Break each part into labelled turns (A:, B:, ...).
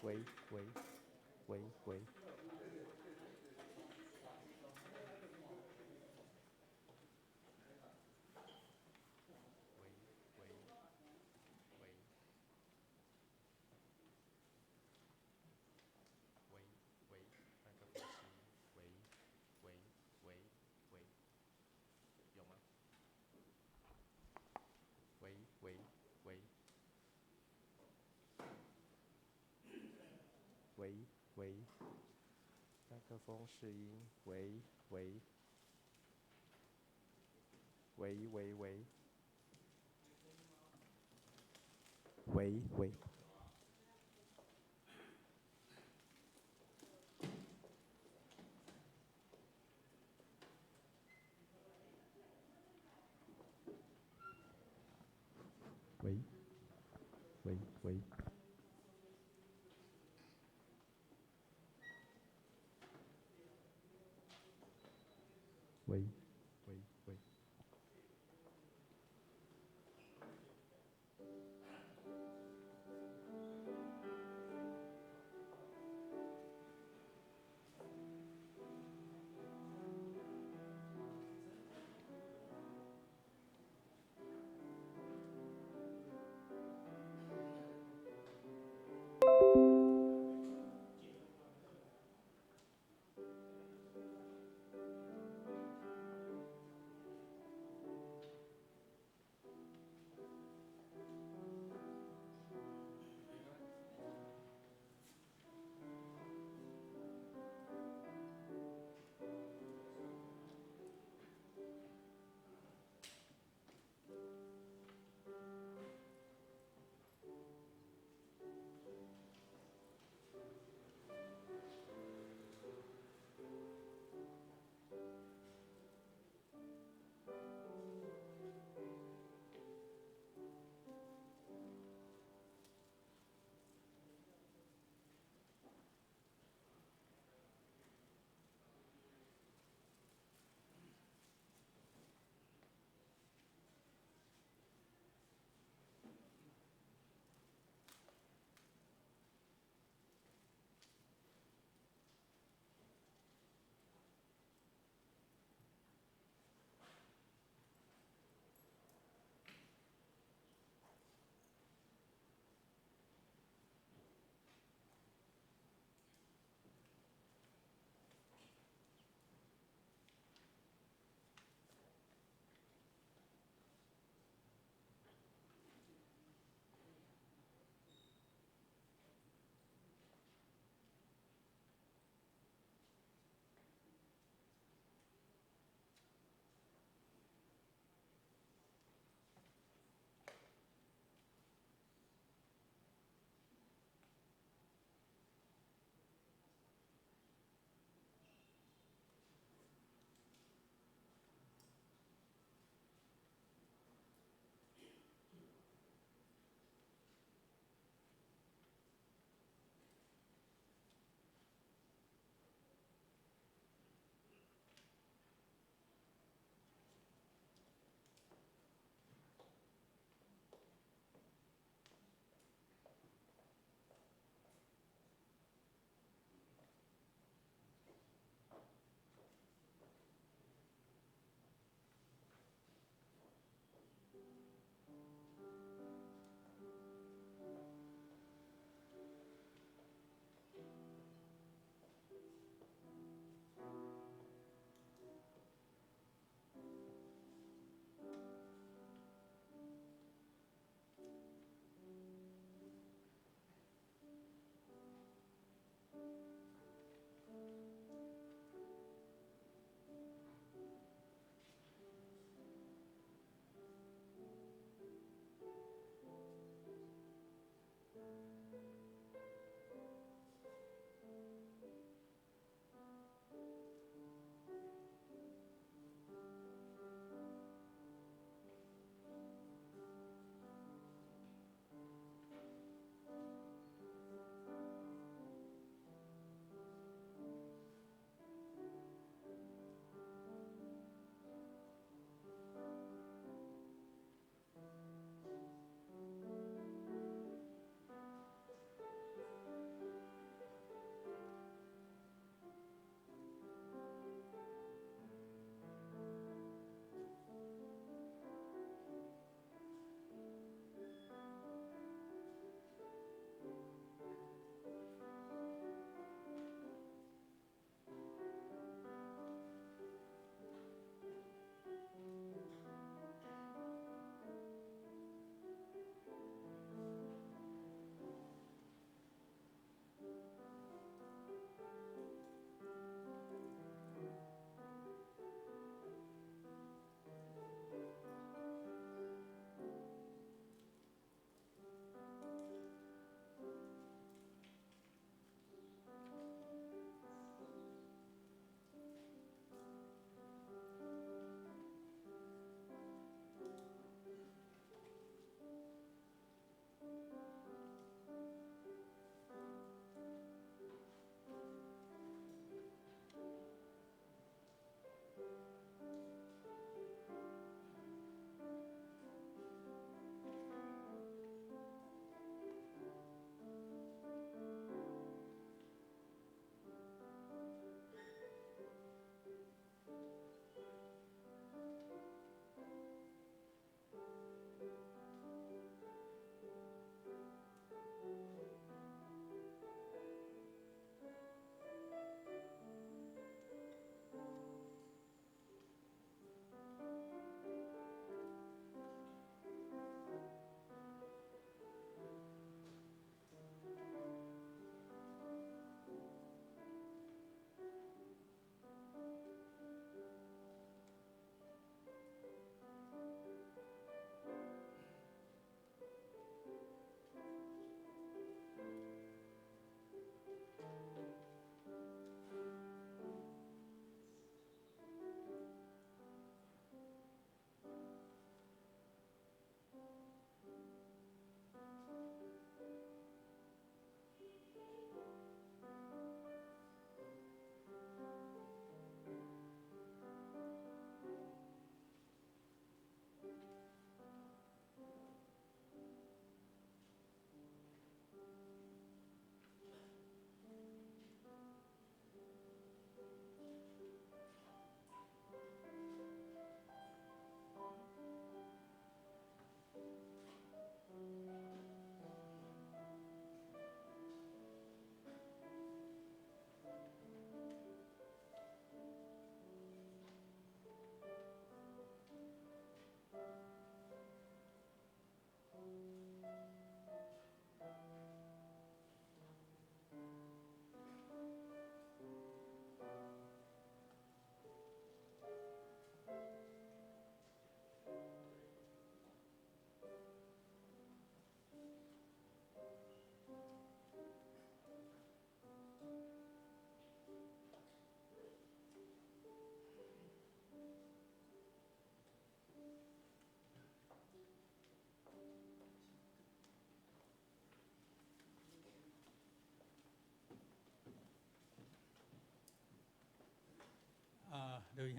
A: 喂喂喂喂。喂喂喂喂喂，麥克風試，喂喂喂喂，有嗎？喂喂喂喂喂，麥克風試音，喂喂喂喂喂喂喂。喂喂喂。喂喂喂。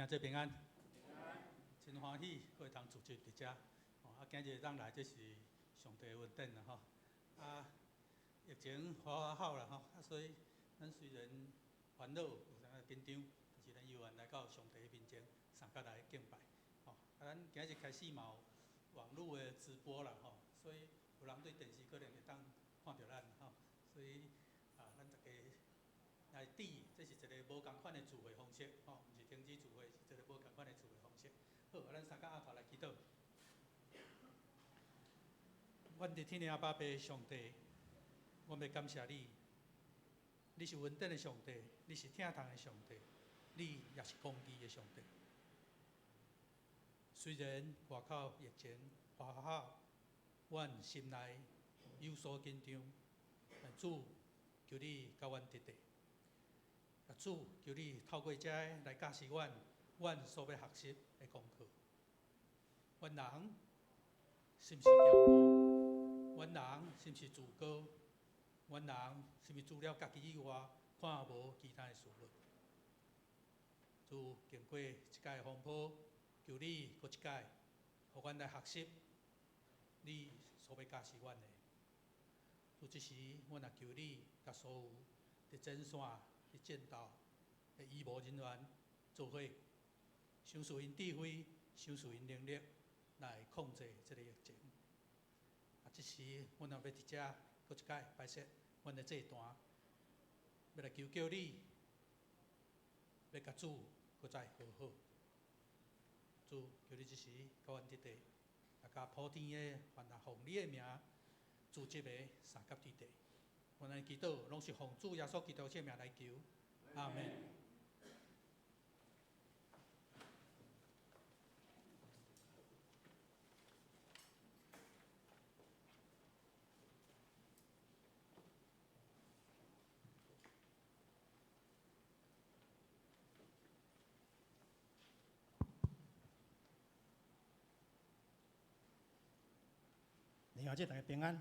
B: 兄弟平安，真歡喜，閣會通聚集佇遮。吼，啊，今日當來，這是上帝的恩典啦吼。啊，疫情還好啦吼，啊，所以咱雖然煩惱，有啥緊張，但是咱猶原來到上帝面前，相佮來敬拜。吼，啊，咱今日開始嘛有網路的直播啦吼，所以有人對電視可能會當看著咱吼，所以啊，咱逐家來佇，這是一个無仝款的聚會方式，吼，毋是停止聚會，是一个無仝款的聚會方式。好，啊，咱三個阿頭來祈禱。阮佇天的阿爸父上帝，阮欲感謝你，你是恩典的上帝，你是疼痛的上帝，你也是公義的上帝。雖然外口疫情發酵，阮心內有所緊張，但主求你佮阮佇咧。啊，主求你透過這來教示阮，阮所欲學習的功課。阮人是毋是驕傲？阮人是毋是自高？阮人是毋是除了家己以外，看無其他的事物？主經過這擺的風波，求你閣一擺，予阮來學習你所欲教示阮的。主這時，阮也求你，共所有佇前線、佇戰鬥的醫務人員做伙，賞賜𪜶智慧，賞賜𪜶能力來控制這个疫情。啊，這時，阮也欲佇遮閣一擺擺設阮的祭壇，欲來求叫你，欲共主閣再和好。主，求你這時佮阮佇咧，也共普天的凡若奉你的名組織的相佮佇咧。阮的祈禱攏是奉主耶穌基督聖名來求，阿們。
C: 弟兄姊妹大家平安。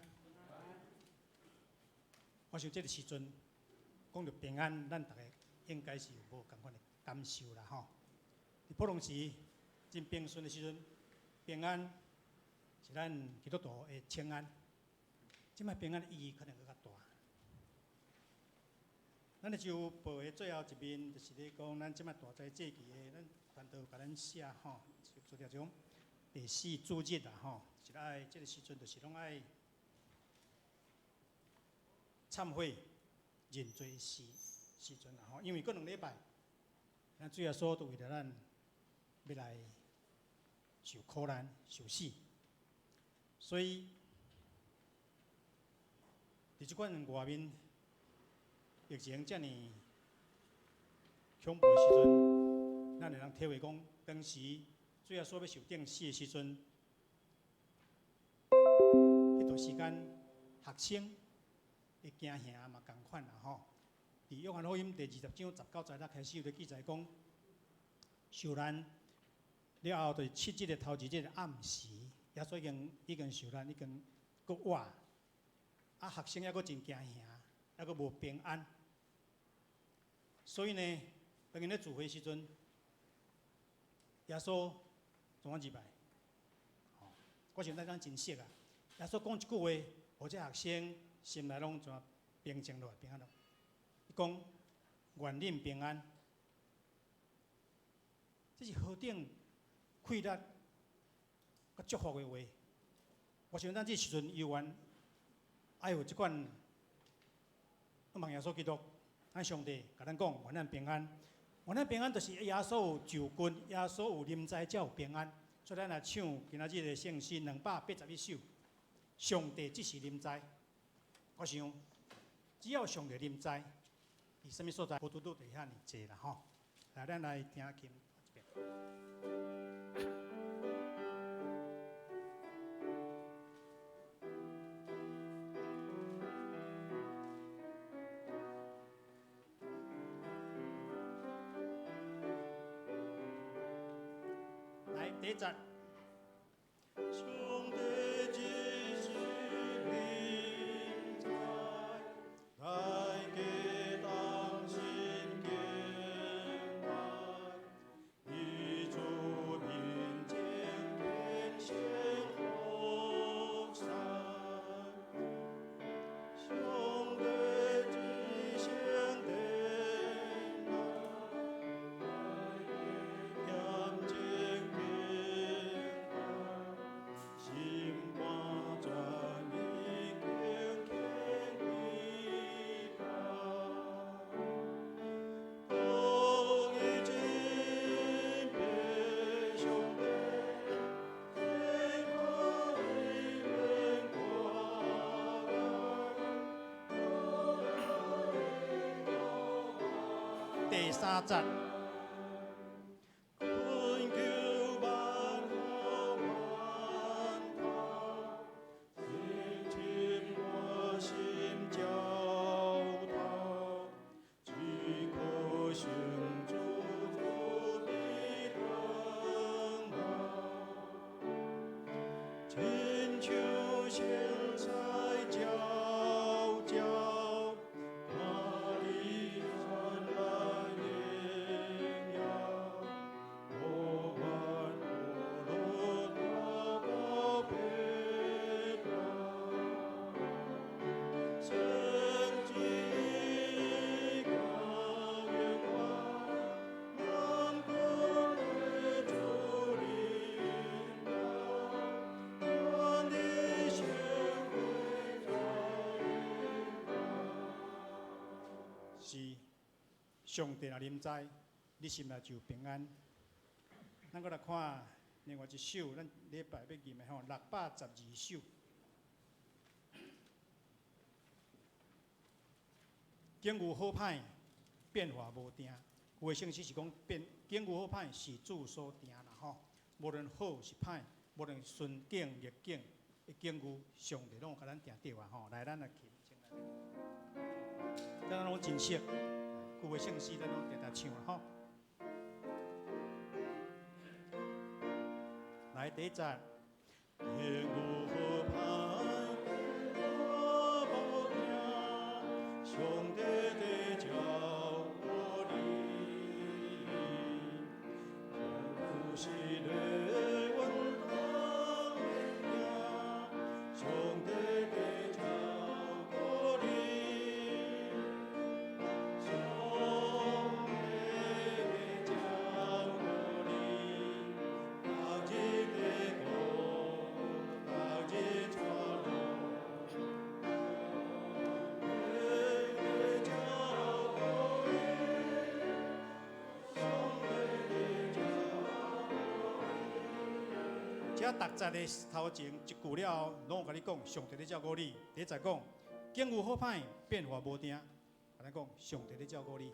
C: 我想這个時陣講著平安，咱逐家應該是有無仝款的感受啦吼。佇普通時真平順的時陣，平安是咱基督徒的稱安。這擺平安的意義可能閣較大。咱的週報的最後一面，就是咧講咱這擺大齋節期的，咱傳道有共咱寫吼，就做這種第四主日啦吼，是愛這个時陣就是攏愛懺悔認罪時時陣啦吼，因為閣兩禮拜，咱主耶穌都為著咱欲來受苦難、受死，所以佇這款外面疫情遮爾恐怖的時陣，咱會當體會講，當時主耶穌欲受釘死的時陣，彼段時間學生的驚嚇嘛仝款啦吼。佇約翰福音第20章19-16開始有咧記載講，受難了後，就是七日的頭一日的暗時，耶穌已經已經受難，已經閣活，啊學生猶閣真驚嚇，猶閣無平安。所以呢，當𪜶咧聚會時陣，耶穌怎啊入來？吼，我想咱咱真熟啊。耶穌講一句話，予這學生心內攏怎平靜落來，平安落來。伊講：願恁平安。這是何等氣力佮祝福的話。我想咱這時陣猶原愛有這款，望耶穌基督，咱上帝共咱講：願咱平安。願咱平安，就是耶穌有就近，耶穌有臨在，才有平安。所以咱來唱今仔日的聖詩281首，上帝這時臨在。我想，只要上帝臨在，佇啥物所在，無拄拄就會遐爾濟啦吼。來，咱來聽琴一遍。來，第一節。上帝這時臨在，大家同心敬拜，三節。懇求萬福萬他，深情我心澆透，只可信主主的燈號，親像蟬在叫叫，看你傳來榮耀，我願無路到別他，聖旨高遠望，滿功為主領導，願你顯為照是上帝若臨在，你心內就有平安。咱閣來看另外一首，咱禮拜欲吟的吼，612首。境遇好歹，變化無定。有的聖詩是講變境遇好歹是主所定啦吼。無論好是歹，無論順境逆境的境遇，上帝攏有共咱定著啊吼。來，咱來琴先來。咱攏真熟，舊的聖詩咱攏定定唱啦吼。來，第一節。境遇好歹，變化無定，上帝在照顧你，天父是你穩當的行，上帝在照顧你，上帝在照顧你，逐日在顧，逐日帶路。在照顧你，上帝在照顧你。這逐節的頭前一句了後，攏有共你講，上帝咧照顧你。第一節講，境遇好歹，變化無定，共咱講，上帝咧照顧你。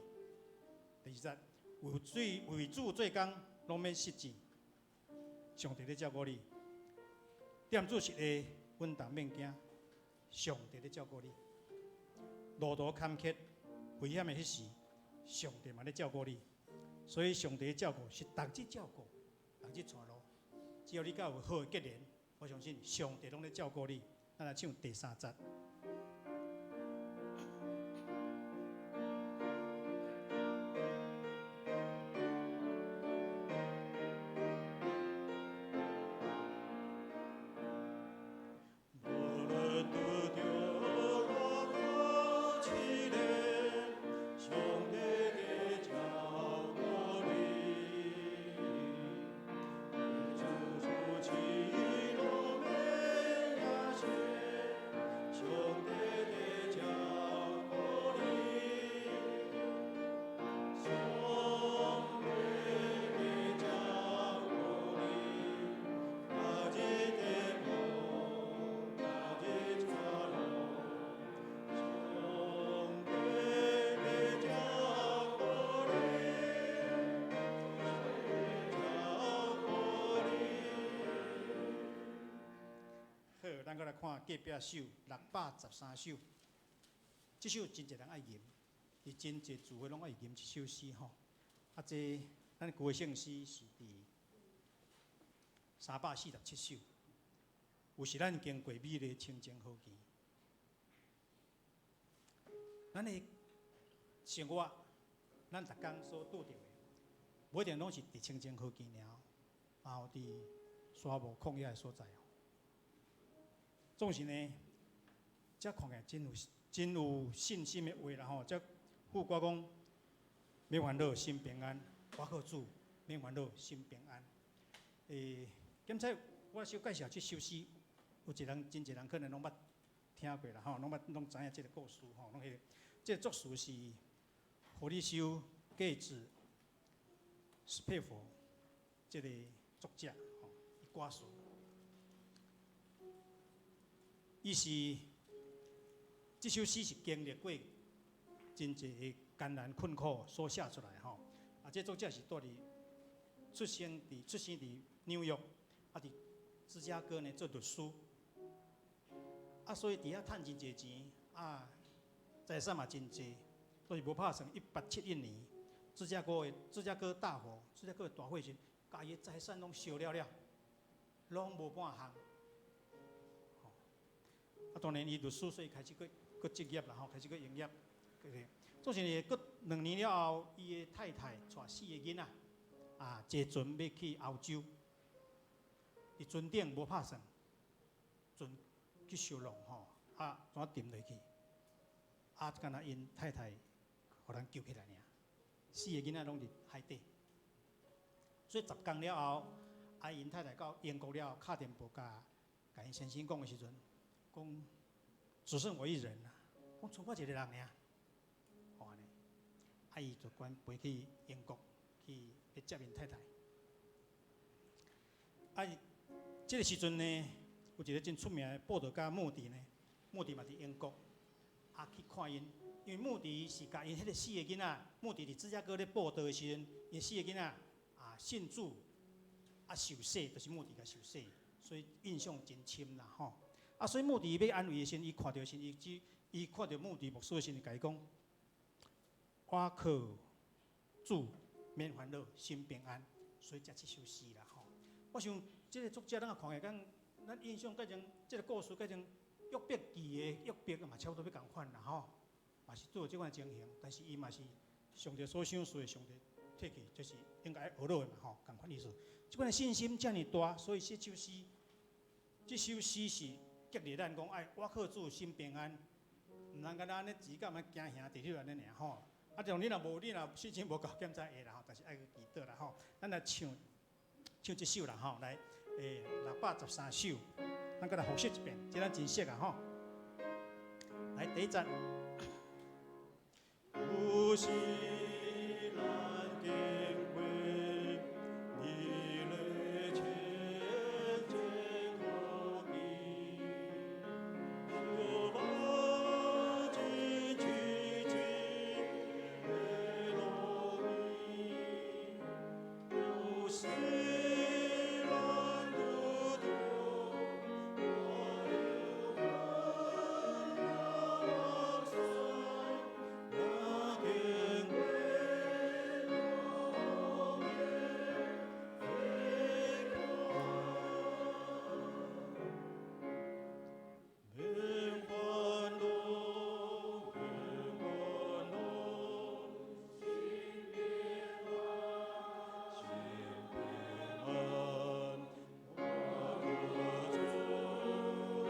C: 第二節，為主做工，攏免失志，上帝咧照顧你。踮主席的穩當免驚，上帝咧照顧你。路途坎坷、危險的彼時，上帝嘛咧照顧你。所以上帝的照顧是逐日照顧，逐日帶路。只要你佮有好的結連，我相信上帝攏咧照顧你。咱來唱第三節。無論拄著偌大試煉，上帝在照顧你，主出去路免驚險，上帝在照顧你，上帝在照顧你，逐日在顧，逐日帶路，上帝在照顧你，照顧你。好，咱閣來看隔壁首613首。這首真濟人愛吟，佇真濟聚會攏愛吟這首詩吼。啊，這咱舊的聖詩是佇347首。有時咱經過美麗清靜河墘，咱的生活，咱逐工所拄著的，無一定攏是佇清靜河墘爾，嘛有佇沙漠曠野的所在哦。總是呢，這看起來真有信心的話啦吼。這副歌講，免煩惱，心平安，我靠主，免煩惱，心平安。檢測我小介紹這首詩，有一人真濟人可能攏捌聽過啦吼，攏捌攏知影這個故事吼，攏彼個。這個作詞是何立修蓋子史佩佛這個作者吼，伊歌詞。伊是這首詩是經歷過真濟的艱難困苦所寫出來吼。啊，這作者是蹛佇出生佇紐約，啊，佇芝加哥呢做律師。啊，所以佇遐趁真濟錢，啊，財產嘛真濟，都是無拍算。1871年，芝加哥大火，芝加哥的大火時，共伊的財產攏燒了了，攏無半項。吼，啊，當然伊律師，所以開始閣閣執業啦，吼，開始閣營業。做生意閣2年了後，伊的太太帶四個囡仔，啊，坐船欲去歐洲，佇船頂無拍算，船去燒浪吼，啊，怎沉落去？啊，敢若𪜶太太予人救起來爾，四個囡仔攏佇海底。所以10工了後，啊，𪜶太太到英國了後，敲電報共𪜶先生講的時陣，講只剩我一人啦，講剩我一個人爾，吼按呢，啊，伊就趕飛去英國去欲接𪜶太太。啊，伊這個時陣呢，有一個真出名的布道家穆迪呢，穆迪嘛佇英國，啊去看𪜶，因為穆迪是共𪜶彼個四個囡仔，穆迪佇芝加哥咧布道的時陣，𪜶四個囡仔啊信主，啊受洗，就是穆迪共受洗，所以印象真深啦吼。啊，所以穆迪欲安慰的時陣，伊看著時，伊看著穆迪牧師的時陣，共伊講：我靠主免煩惱，心平安。所以才這首詩啦吼。我想這個作者咱若看起來，咱印象改成這個故事改成約伯記的約伯嘛，差不多欲仝款啦吼，嘛是拄著這款情形，但是伊嘛是上帝所賞賜的，上帝提去，這是應該學落的嘛吼，仝款意思。這款的信心遮爾大，所以這首詩是激勵咱講，愛倚靠主心平安，毋通干焦按呢錢甲驚嚇佇彼按呢爾吼。啊，像你若無，你若信心無夠，檢查會啦吼，但是愛去祈禱啦吼。咱來唱唱這首啦吼，來，613首，咱閣來複習一遍，這咱真熟啊吼。來，第一節。有時難經過，你的前前後邊，小馬子去去的路邊，有時難拄著，我的煩惱那經過路邊飛快，免煩惱，免煩惱，心平安，心平安，我靠主免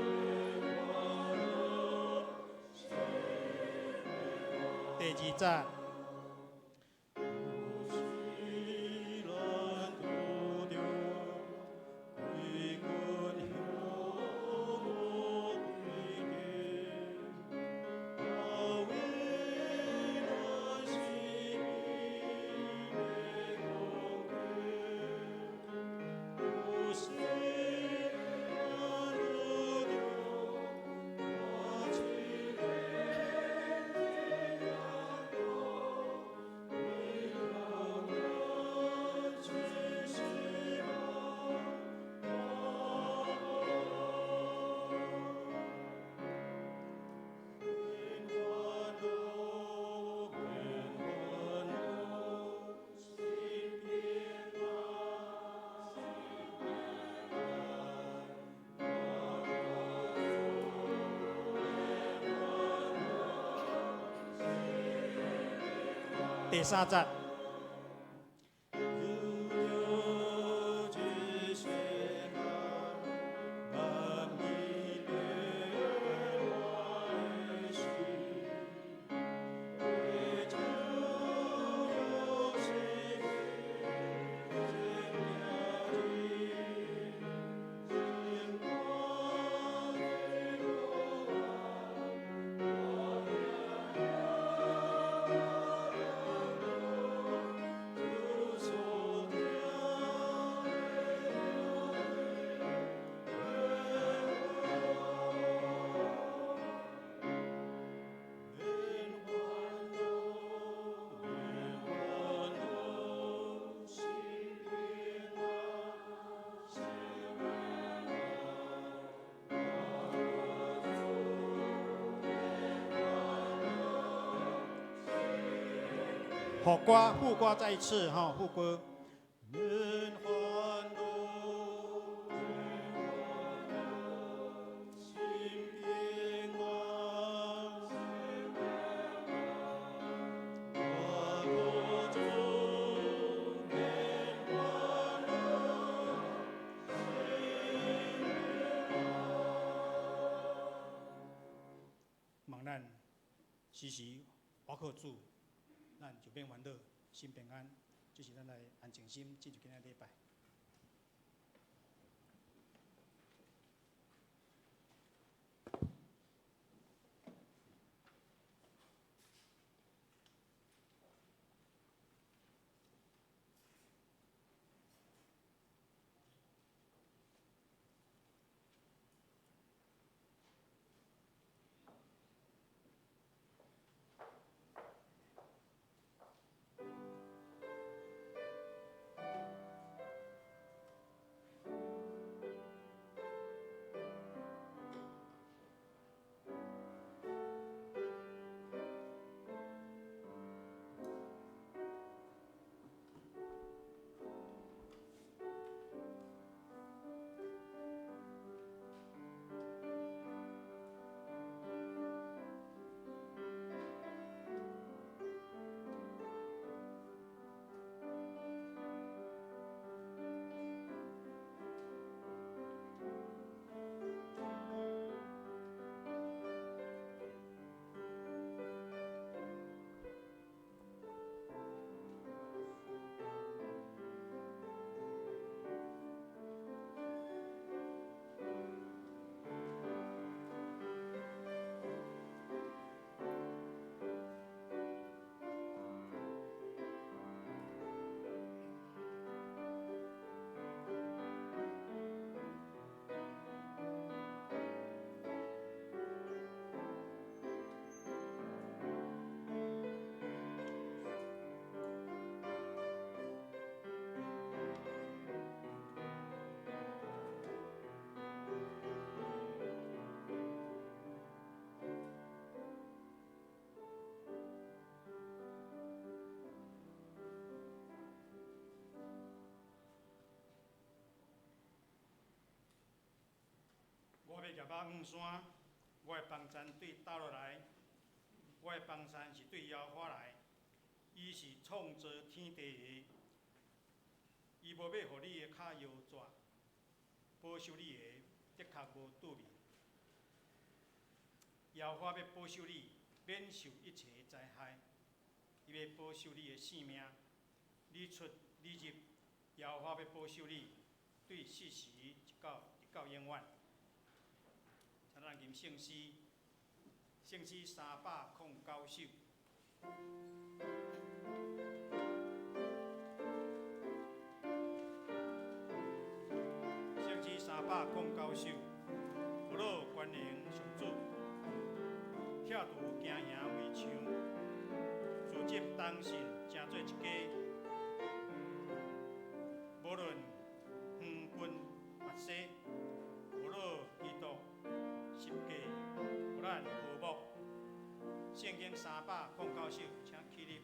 C: 煩惱，心平安。第二節。有時難拄著，歸軍向魔鬼殿，大危難時的恐懼，有時難拄著，我試煉的難為了咱全希望。免煩惱，免煩惱，心平安，心平安，我靠主免煩惱，心平安。第三節。有這世間萬米變化的時，為主有生命前行進，星光的路啊，我副歌，副歌再一次吼，副歌。免煩惱，心平安，我的主免煩惱，心平安。望咱時時倚靠主，咱就免煩惱，心平安。這是咱來安靜心進入今仔禮拜。我欲舉目向山，我的幫贊對佗落來，我的幫贊是對耶和華來，伊是創造天地的，伊無欲予你的跤搖逝，保守你的的確無拄眠。耶和華欲保守你，免受一切災害，伊欲保守你的性命，你出你入，耶和華欲保守你，對世時直到直到永遠。請咱吟聖詩，聖詩309首。聖詩309首，父老歡迎上主，拆除行營圍牆，聚集同信，成做一家。無論遠近密西，父老基督十架，予咱和睦。聖經309首，請起立。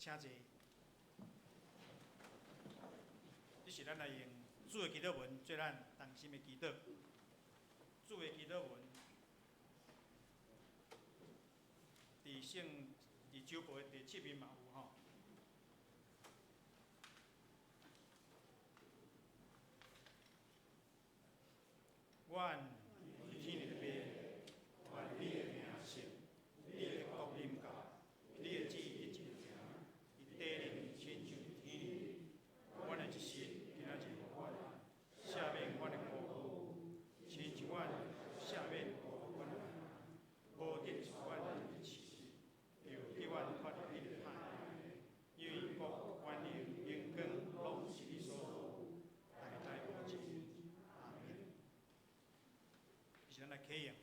C: 請坐。這時咱來用主的祈禱文做咱同心的祈禱。主的祈禱文，佇聖佇周報的第七面嘛有吼。阮佇天的父，願你的名聖，你的國臨到，你的旨意執行，佇地裡親像佇天裡。阮的一食今仔日予阮，赦免阮的過錯，親像阮赦免阮的人，無得阮入試，著救阮脫離彼个歹。因為國、權能、榮光，攏是你所有，代代無盡。阿們。是咱來啟用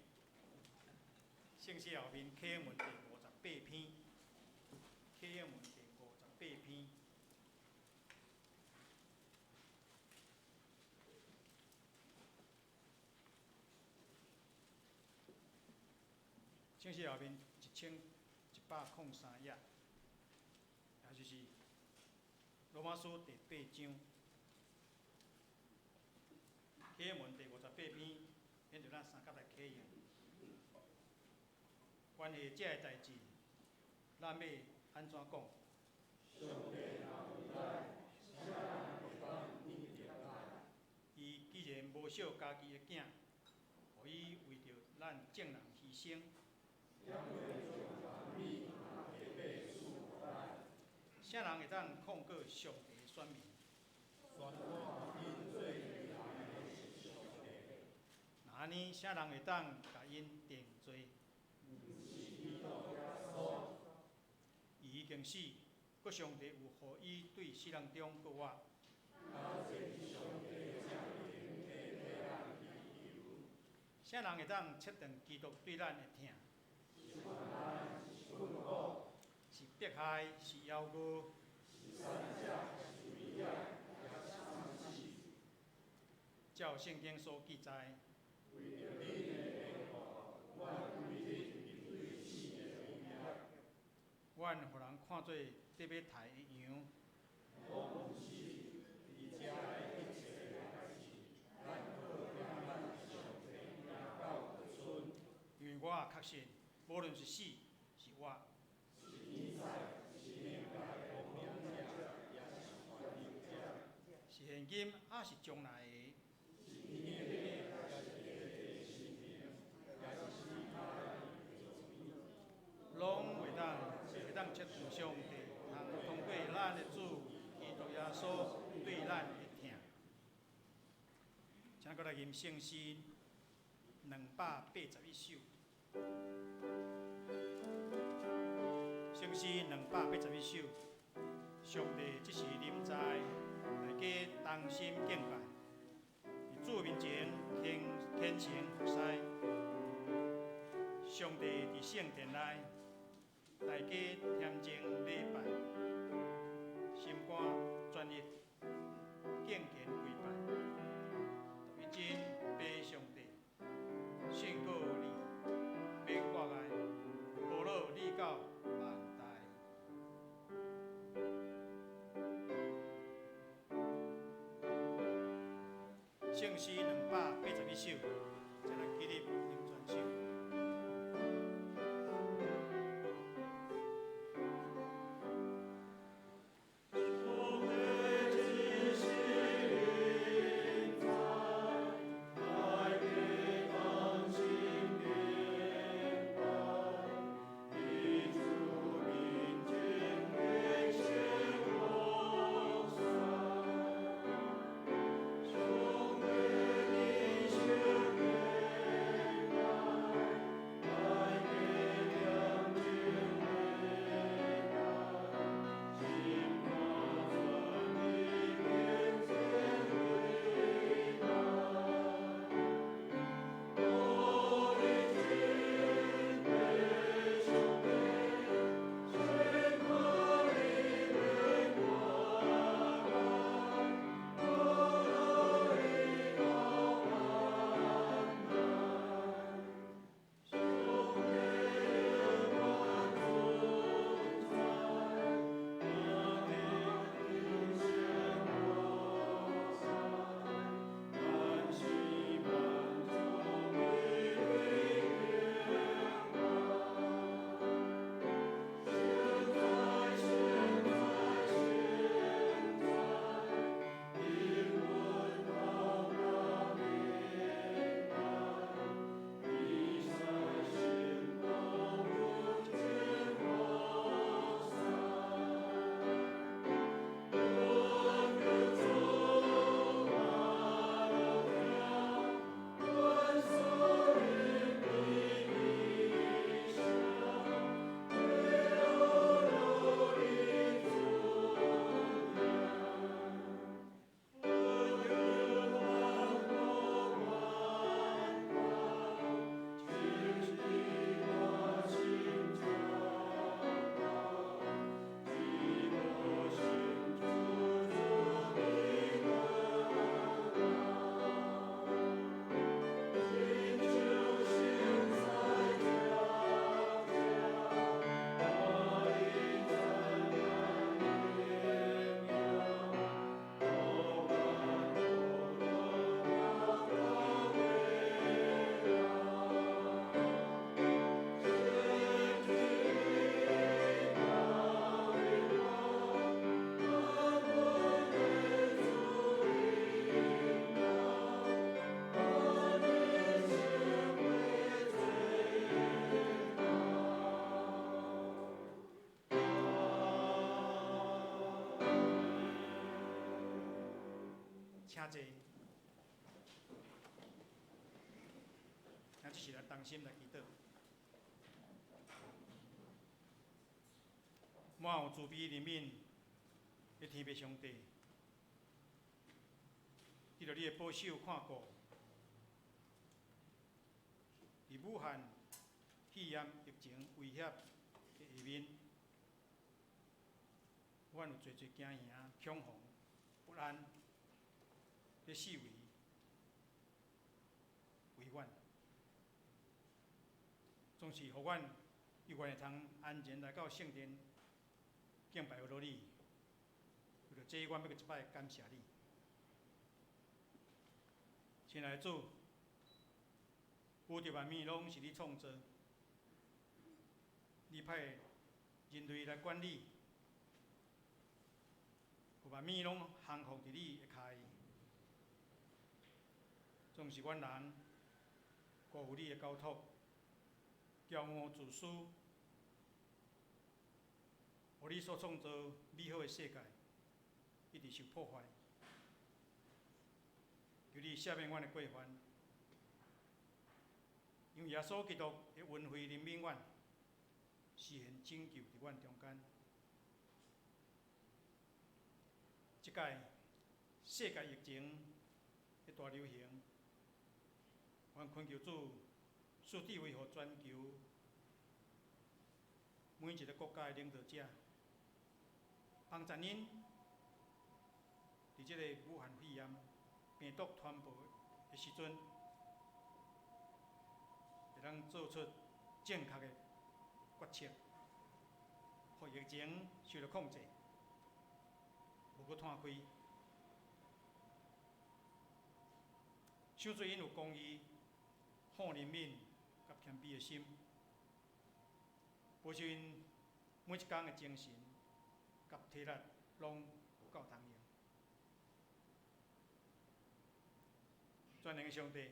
C: 聖詩後面啟用文第58篇，啟用文第58篇。聖詩後面1103頁，也就是羅馬書第八章，啟用文第58篇，免著咱三角來啟用。關係這个代誌，咱欲按怎講？伊既然無惜家己的囝，予伊為著咱眾人犧牲，啥人會當控告上帝的選民？若按呢，啥人會當共𪜶定罪？伊已經死，閣上帝有予伊對死人中閣活。啥人會當切斷基督對咱的疼？是迫害，是枵餓，照聖經所記載，阮予人看做得欲刣的羊。因為我確信，無論是死是活，是現今抑是將來的，攏袂當切斷上帝通過咱的主基督耶穌對咱的疼。請閣來吟聖詩281首。聖詩281首，上帝這是臨在，大家同心敬拜，佇主面前虔誠服侍。上帝佇聖殿內，大家恬靜禮拜，心肝專一，敬虔跪拜，獨一真父上帝，勝過你，免掛礙，無老你到萬代。聖詩281首，請咱起立，念全首。
D: 上帝的
C: 請坐。請這時來同心來祈禱。滿有慈悲憐憫的天父上帝，藉著你的保守看顧，佇武漢肺炎疫情威脅的下面，阮有濟濟驚惶、恐慌、不安，咧四圍圍阮，總是予阮猶原會通安然來到聖殿敬拜予你。為著這，阮欲閣一擺感謝你。親愛的主，宇宙萬物攏是你創造，你派人類來管理，予萬物攏降服佇你的跤下。總是阮人辜負你的交託，驕傲自私，予你所創造美好的世界一直受破壞。求你赦免阮的過犯，用耶穌基督的恩惠憐憫阮，施行拯救佇阮中間。這擺世界疫情的大流行，阮懇求主賜智慧予全球每一个國家的領導者，幫助𪜶佇這個武漢肺炎病毒傳播的時陣，會當做出正確的決策，予疫情受著控制，無閣湠開。傷濟𪜶有公義、好憐憫佮謙卑的心，保守𪜶每一工的精神佮體力攏有夠通用。全能的上帝，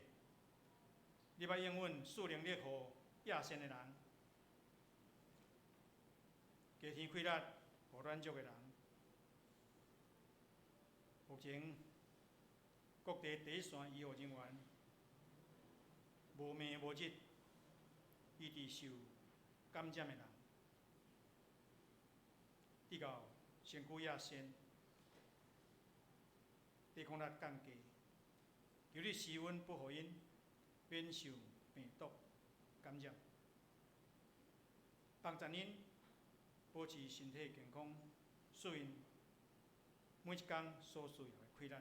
C: 你捌應允賜能力予野善的人，加添氣力予軟弱的人。目前各地第一線醫護人員無暝無日，醫治受感染的人，直到身軀也善，抵抗力降低。求你施恩保護𪜶，免受病毒感染，幫助𪜶保持身體健康，賜𪜶每一工所需要的氣力。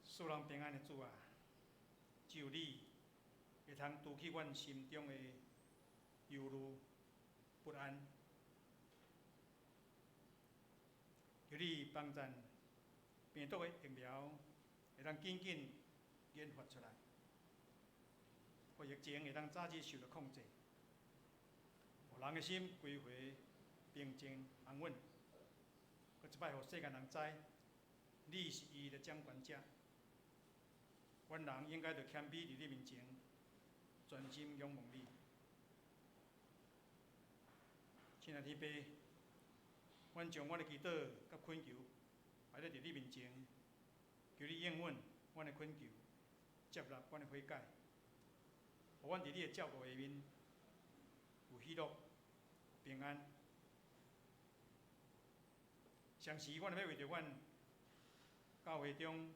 C: 賜人平安的主啊，只有你會通除去阮心中的憂慮不安。求你幫贊病毒的疫苗會當緊緊研發出來，予疫情會當早日受著控制，予人的心歸回平靜安穩。閣一擺予世間人知，你是伊的掌權者。阮人應該著謙卑佇你面前，專心仰望你。親愛的天父，阮將阮的祈禱佮懇求擺咧佇你面前，求你應允阮的懇求，接納阮的悔改，予阮佇你的照顧下面有喜樂、平安。同時，阮欲為著阮教會中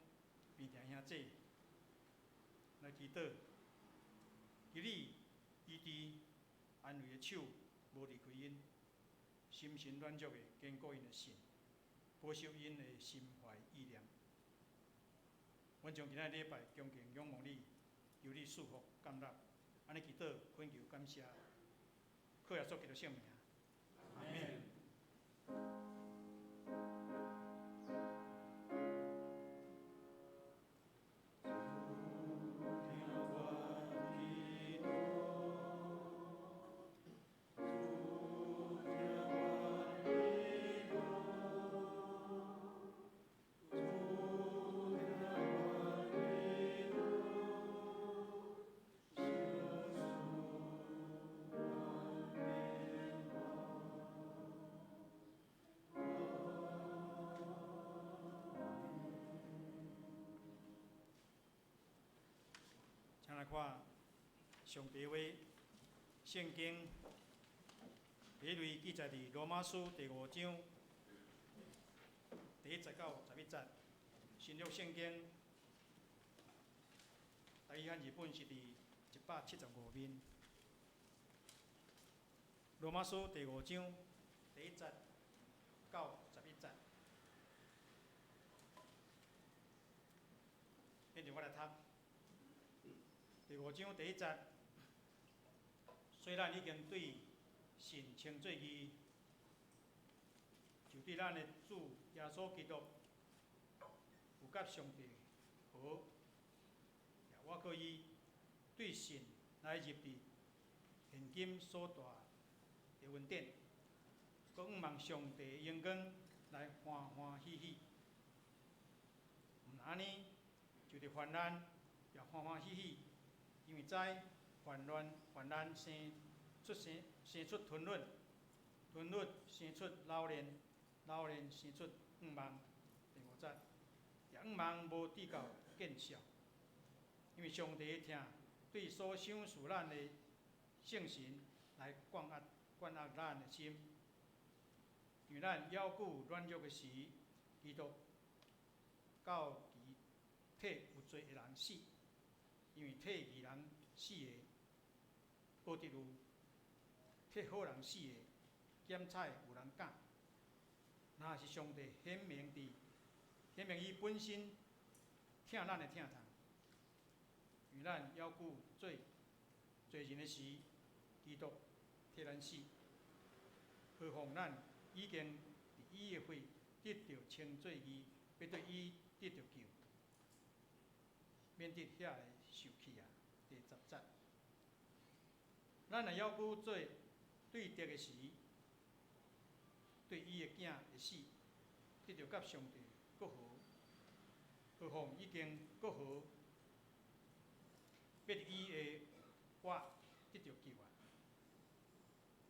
C: 病痛兄弟來祈禱，求你醫治安慰的手無離開𪜶，心神軟弱的堅固𪜶的信，保守𪜶的心懷意念。阮將今仔禮拜恭敬仰望你，求你賜福感納，按呢祈禱懇求感謝，靠耶穌基督聖名，阿們。來看上帝話，聖經第一類記載佇羅馬書第五章第一節到十一節。新約聖經台語漢字本是佇175面。羅馬書第五章第一節到十一節。現在我來讀第五章第一節。雖然已經對神稱做義，就對咱的主耶穌基督有佮上帝和，我閣以對神來入佇現今所大的恩典，閣向望上帝的榮光來歡歡喜喜。毋但按呢，就佇患難也歡歡喜喜，因為知患難患難生出生生出吞忍，吞忍生出老練，老練生出向望。第五節，也向望無至到見笑，因為上帝的疼對所賞賜咱的聖神來灌壓灌壓咱的心，因為咱猶舊軟弱的時，基督到期替有罪的人死，因為替義人死的，無得有；替好人死的，減彩有人敢。若是上帝顯明佇顯明伊本身疼咱的疼痛，因為咱猶舊做罪人的時，基督替咱死，何況咱已經佇伊的血得著稱做義，欲對伊得著救，免得遐會受氣啊！第十節，咱若猶舊做對敵的時，對伊的囝的死，得著佮上帝閣和，何況已經閣和，欲佇伊的活得著救啊！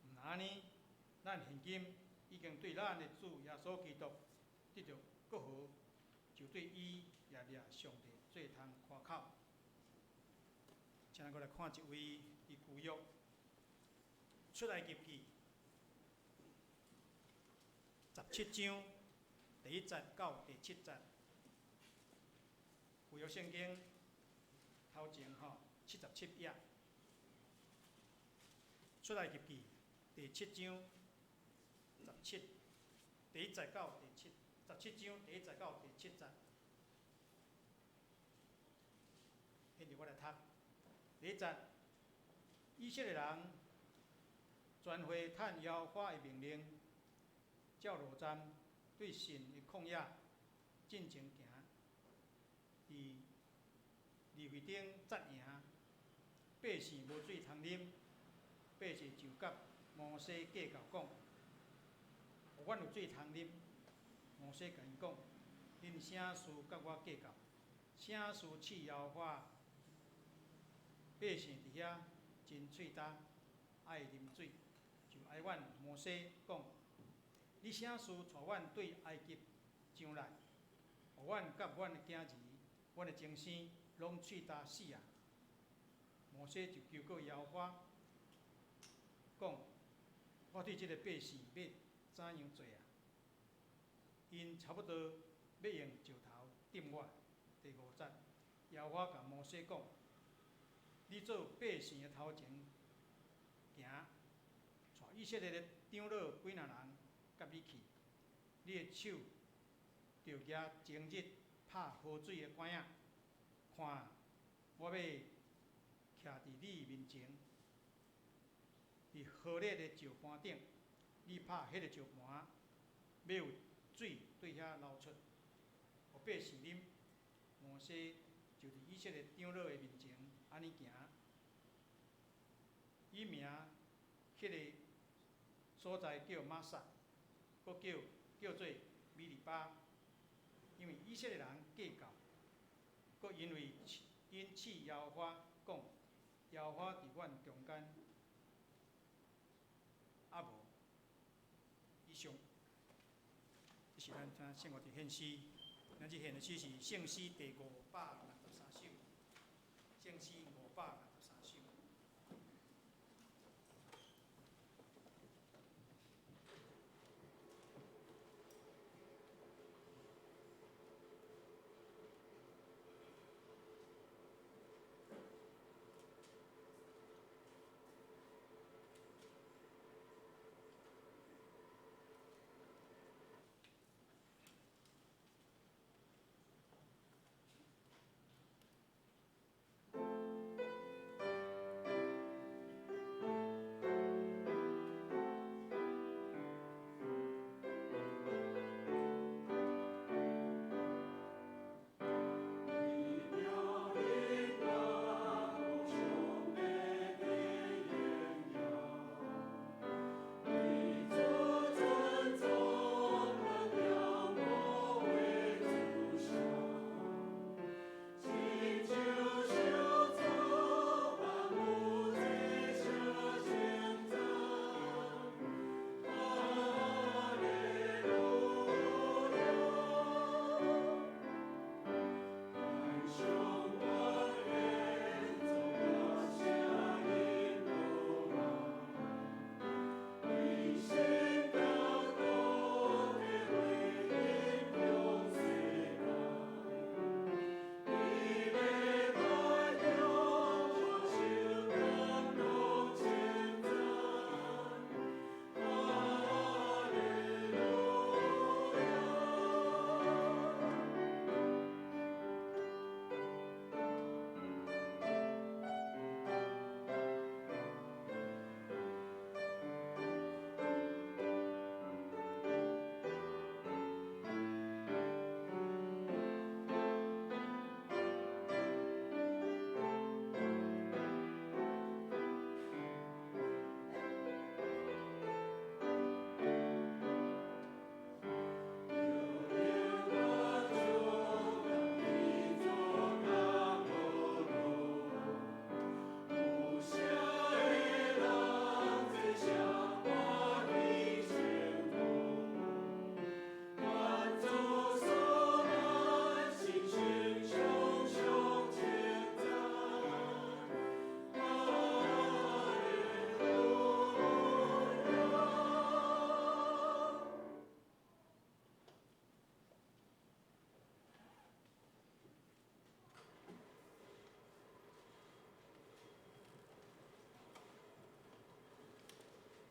C: 毋但按呢，咱現今已經對咱的主耶穌基督得著閣和，就對伊也掠上帝做通誇口。請咱閣來看一位佇舊約出埃及記17章第一節到第七節。舊約聖經頭前吼77頁，出埃及記第七章十七第一節到第七十七章第一節到第七節。現在我來讀第一節，以色列人全會趁耶和華的命令，照路站對神的曠野進前行，佇利非丁紮營，百姓無水通啉，百姓就佮摩西計較講：予阮有水通啉。摩西共𪜶講：恁啥事佮我計較？啥事試耶和華？百姓佇遐真喙焦，愛啉水，就哀怨摩西講：你啥事帶阮對埃及上來，予阮佮阮的囝兒、阮的終生攏喙焦死啊！摩西就求告耶和華，講：我對這个百姓欲怎樣做啊？𪜶差不多欲用石頭擲我。第五節，耶和華共摩西講：你做百姓的頭前行，帶以色列的長老幾若人佮你去。你的手著舉終日拍河水的竿仔，看，我欲徛佇你面前，佇何烈的石盤頂，你拍彼个石盤，欲有水對遐流出，予百姓啉。摩西就佇以色列長老的面前按呢行，伊名彼个所在叫瑪撒，閣叫叫做米利巴，因為以色列人計較，閣因為𪜶試耶和華講，耶和華佇阮中間，猶無。以上，這是咱聽聖樂隊獻詩，咱這獻的詩是聖詩第563首。正詩563首。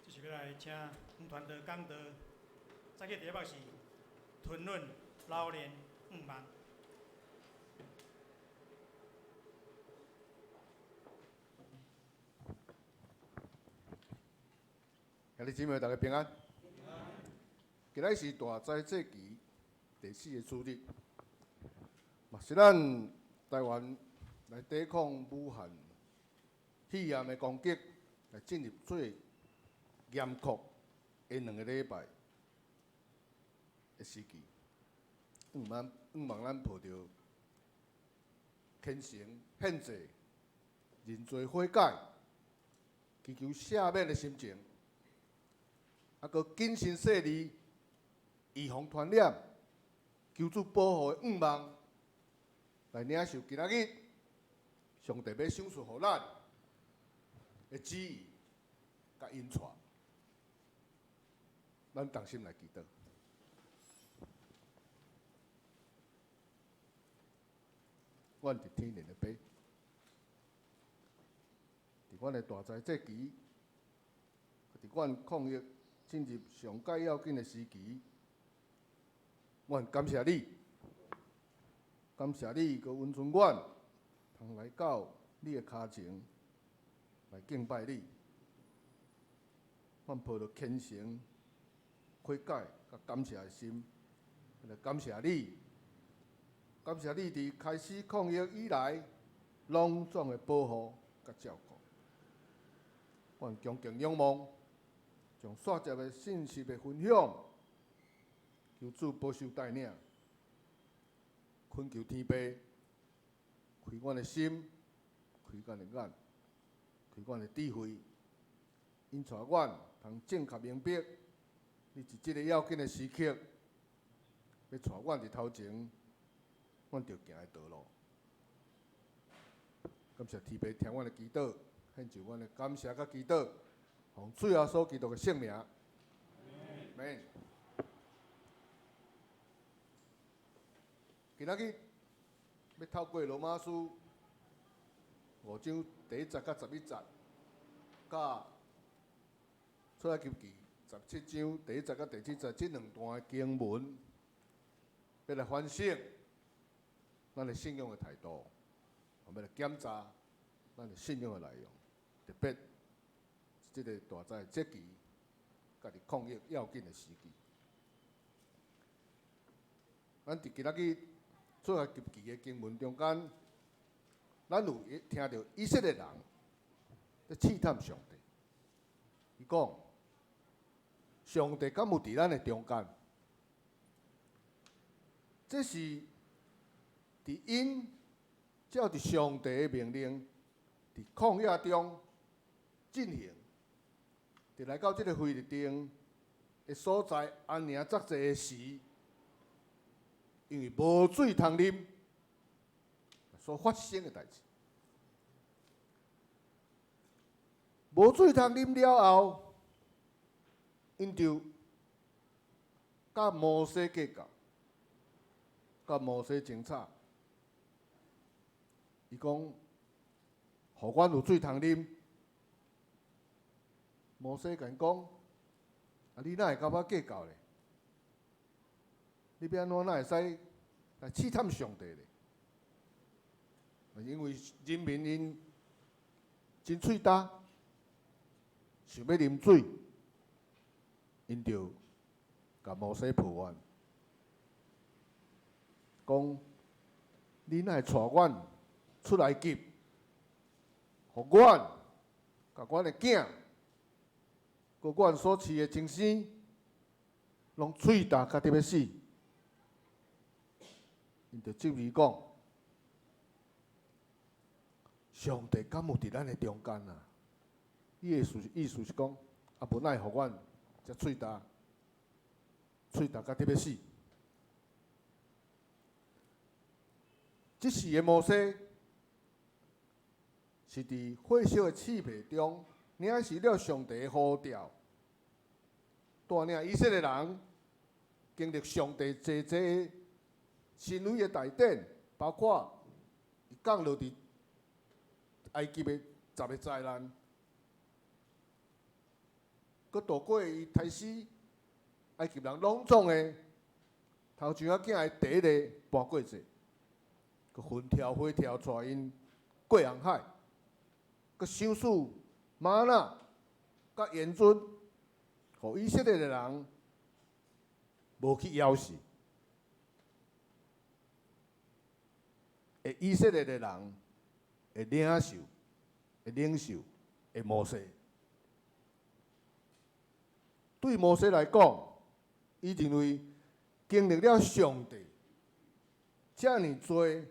C: 这是欲来请黄传道讲道，这个题目是吞忍、老练、向望。
D: 兄弟姊妹，大家平安。今仔是大斋节期第四个主日，嘛是咱台湾来抵抗武汉肺炎的攻击，来进入最严酷的两个礼拜的时期。向望咱抱著虔诚献祭、认罪悔改、祈求赦免的心情，啊，阁谨慎细腻、预防传染、求主保护的愿望，来领受今仔日上帝欲赏赐予咱的旨意佮引带。咱同心来祈祷。阮伫天灵的爸，伫阮的大灾节期，伫阮抗疫进入上盖要紧的时期，阮感谢你，感谢你阁允准阮通来到你的跤前来敬拜你。阮抱著虔诚、悔改佮感谢的心，来感谢你，感谢你伫开始抗疫以来，拢总的保护佮照顾。阮恭敬仰望，将煞接的信息的分享，求主保守带领，恳求天父开阮的心，开阮的眼，开阮的智慧，引带阮通正确明白，你伫这个要紧的时刻，欲带阮伫头前，阮著行的道路。感謝天父聽阮的祈禱，獻上阮的感謝佮祈禱，奉主耶穌基督的聖名。阿們。今仔日欲透過羅馬書五章第一節佮11節，佮出埃及記17章第一節佮第七節這兩段的經文，欲來反省咱的信仰的態度，欲來檢查咱的信仰的內容，特別這个大災節期，佮佇抗疫要緊的時期。咱佇今仔日出埃及記的經文中間，咱有聽著以色列人咧試探上帝。伊講：上帝敢有佇咱的中間？這是佇𪜶照著上帝的命令，佇曠野中進行，佇來到這个非律定的所在安營紮寨的時，因為無水通啉，所發生的代誌。無水通啉了後，𪜶就佮摩西計較，佮摩西爭吵。伊講：予阮有水通啉。摩西共𪜶講：啊，你哪會佮我計較咧？你欲按怎哪會使來試探上帝咧？因為人民𪜶真喙焦，想欲啉水，𪜶就共摩西抱怨，講：你哪會帶阮出埃及，予阮佮阮的囝，佮阮所飼的牲畜，攏喙焦甲得欲死。𪜶就質疑講：上帝敢有佇咱的中間啊？伊的意思是講，啊，無哪會予阮遮喙焦，喙焦甲得欲死。這時的摩西是佇火燒的刺皮中領受了上帝的呼召，帶領以色列人經歷上帝濟濟神威的大典，包括伊降落佇埃及的十个災難，閣渡過伊刣死埃及人攏總的頭生仔囝的第一个搬過節，閣雲柱火柱帶𪜶過紅海，閣賞賜嗎哪佮鹽錐，予以色列的人無去枵死。的以色列的人的領袖，的領袖的摩西，對摩西來講，伊認為經歷了上帝遮爾濟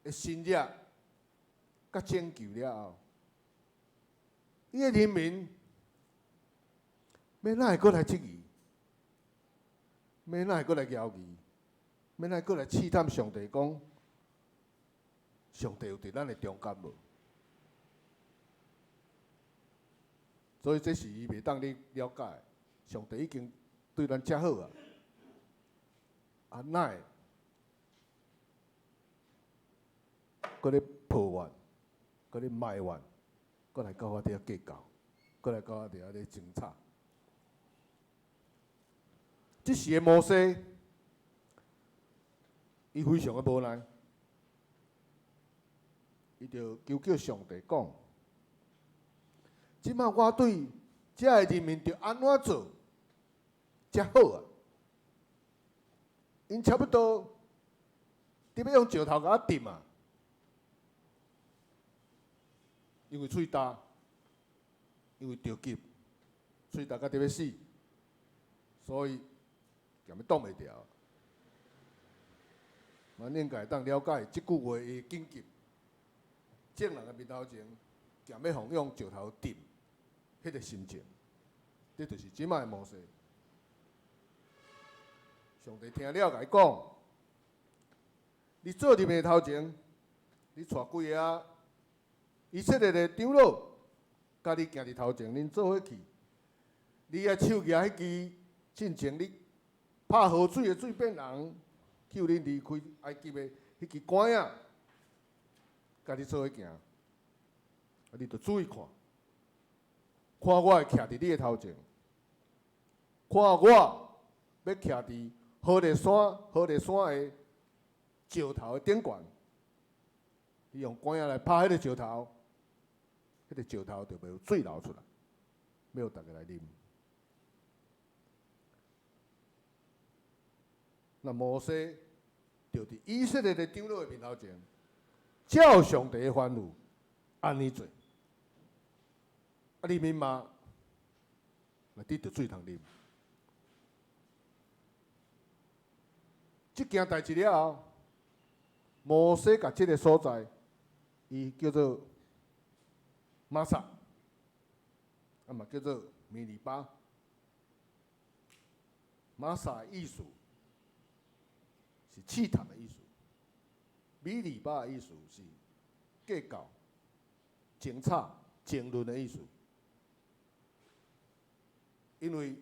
D: 的神蹟佮拯救了後，伊的人民欲哪會閣來質疑？欲哪會閣來懷疑？欲哪會閣來試探上帝講？上帝有佇咱的中間無？所以這是伊袂當咧了解。上帝已經對咱遮好啊，啊哪會閣咧抱怨，閣咧埋怨，閣來佮我佇遐計較，閣來佮我佇遐咧爭吵。這時的摩西，伊非常的無奈。伊就求叫上帝講：這擺我對遮个人民著按怎做才好啊？𪜶差不多佇欲用石頭共我擲啊！因為喙焦，因為著急，喙焦甲得欲死，所以踮欲擋袂牢。咱應該會當了解這句話的緊急。眾人的面頭前，踮欲予用石頭擲，彼个心情，這就是這擺的摩西。上帝聽了，共伊講：你做入面頭前，你帶幾个仔以色列的長老，佮你行佇頭前，恁做伙去。你愛手舉彼支進前你拍河水的水變紅，救恁離開埃及的彼支竿仔，佮你做伙行。啊，你著注意看，看我會徛佇你的頭前，看我欲徛佇何烈山的石頭的頂懸，你用竿仔來拍彼個石頭，彼個石頭就欲有水流出來，欲予逐家來啉。那摩西就佇以色列的長老的面頭前，照上帝的吩咐，按呢做。啊，人民嘛，來得著水通啉。這件代誌了後，摩西共這个所在，伊叫做瑪撒，啊嘛叫做米利巴。瑪撒的意思是試探的意思，米利巴的意思是計較、爭吵、爭論的意思。因為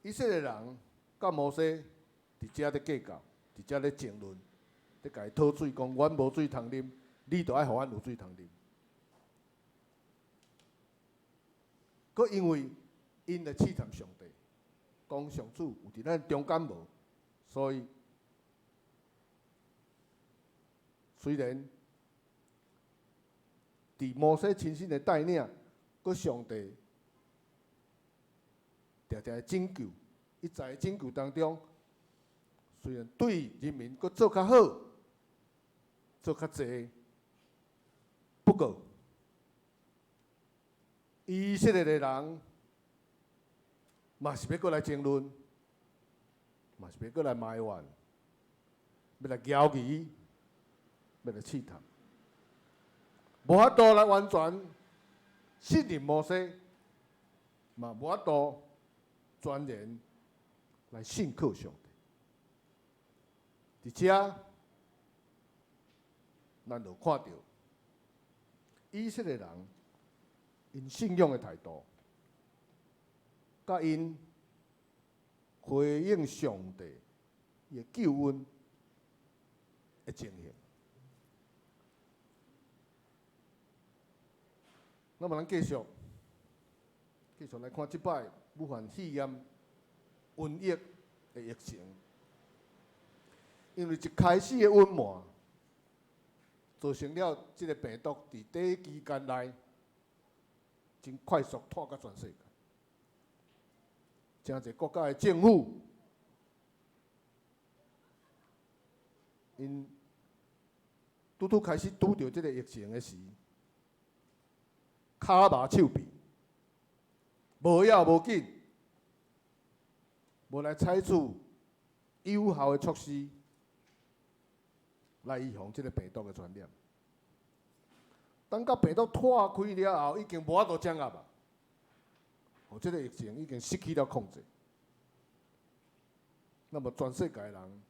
D: 以色列人佮摩西佇遮咧計較，佇遮咧爭論，咧共伊討水，講阮無水通啉，你著愛予阮有水通啉。閣因為𪜶來試探上帝，講上主有佇咱中間無？所以雖然佇摩西親身的帶領，閣上帝定定的拯救，一再的拯救當中，雖然對人民閣做較好，做較濟，不過以色列的人嘛是欲閣來爭論，嘛是欲閣來埋怨，欲來枵疑，欲來試探，無法度來完全信任摩西，嘛無法度全然來信靠上帝。佇遮，咱就看著以色列人𪜶信仰的態度，佮𪜶回應上帝的救恩的情形。那麼，咱繼續來看這擺武漢肺炎瘟疫的疫情，因為一開始的隱瞞，造成了這个病毒佇短期間內真快速湠到全世界。誠濟國家的政府，𪜶拄拄開始拄著這个疫情的時，跤麻手臂，無要無緊，無來採取有效的措施來預防這个病毒的傳染。等到病毒湠開了後，已經無法度掌握啊！哦，這个疫情已經失去了控制。那麼全世界人，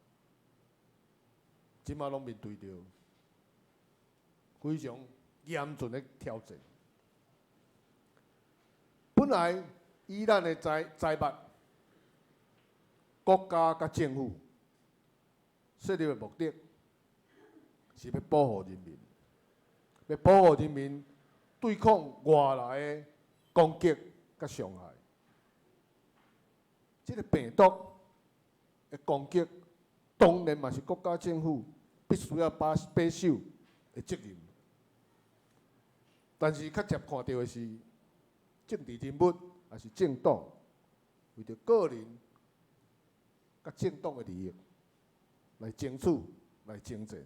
D: 這馬攏面對著非常嚴峻的挑戰。本來以咱的知捌，國家佮政府設立的目的，是欲保護人民，欲保護人民對抗外來的攻擊佮傷害。這个病毒的攻擊，當然嘛是國家政府必須要把把守的責任。但是較常看著的是，政治人物抑是政黨，為著個人佮政黨的利益來爭取、來爭戰，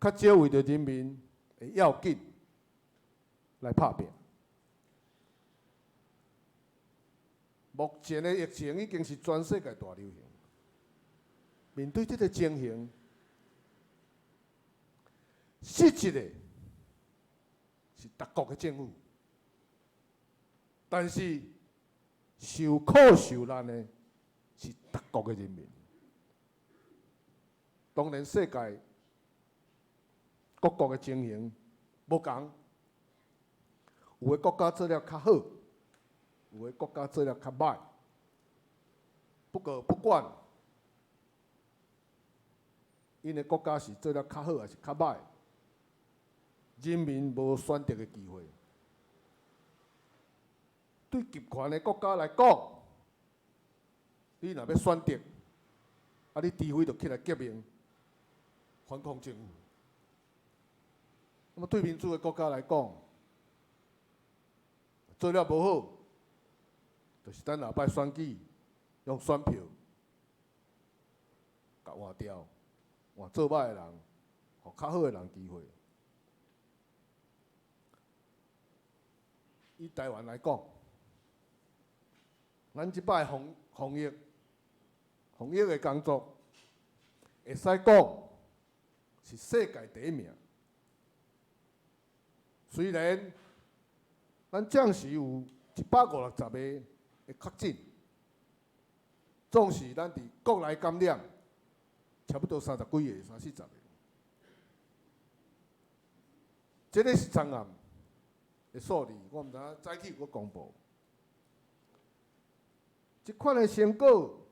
D: 較少為著人民的要緊來拍拚。目前的疫情已經是全世界大流行，面對這个情形，失職的是逐國的政府，但是受苦受難的是逐國的人民。當然，世界各國的情形無仝，有的國家做了較好，有的國家做了較歹。不過不管𪜶的國家是做了較好抑是較歹，人民無選擇的機會。對極權的國家來講，你若欲選擇，啊，你除非就起來革命，反抗政府。那麼對民主的國家來講，做了無好，就是等後擺選舉用選票共換掉，換做歹的人，予較好的人機會。以台灣來講，咱這擺防疫的工作，會使講是世界第一名。雖然咱暫時有150-160個的確診，總是咱佇國內感染差不多三十幾个、三四十个，這个是昨暗的數字，我毋知影早起有閣公布。這款的成果，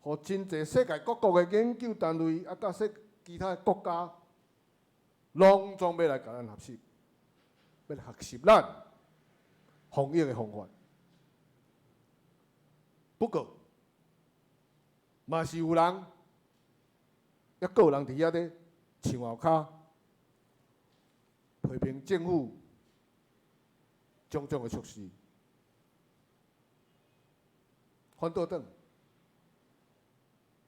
D: 予真濟世界各國的研究單位，啊，佮其他的國家，攏總欲來共咱學習，欲來學習咱防疫的方法。不過，嘛是有人，抑閣有人佇遐咧牆後跤批評政府種種的措施。反倒轉，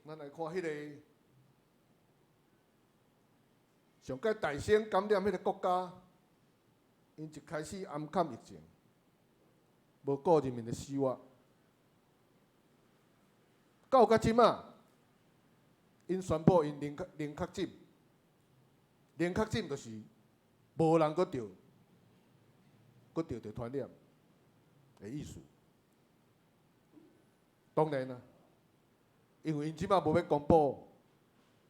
D: 咱來看彼个上蓋大聲感染彼个國家，𪜶一開始掩崁疫情，無顧人民的死活，到甲這馬，𪜶宣布𪜶零確診，零確診就是無人閣著，閣著著傳染的意思。當然啦，因為𪜶這馬無欲公布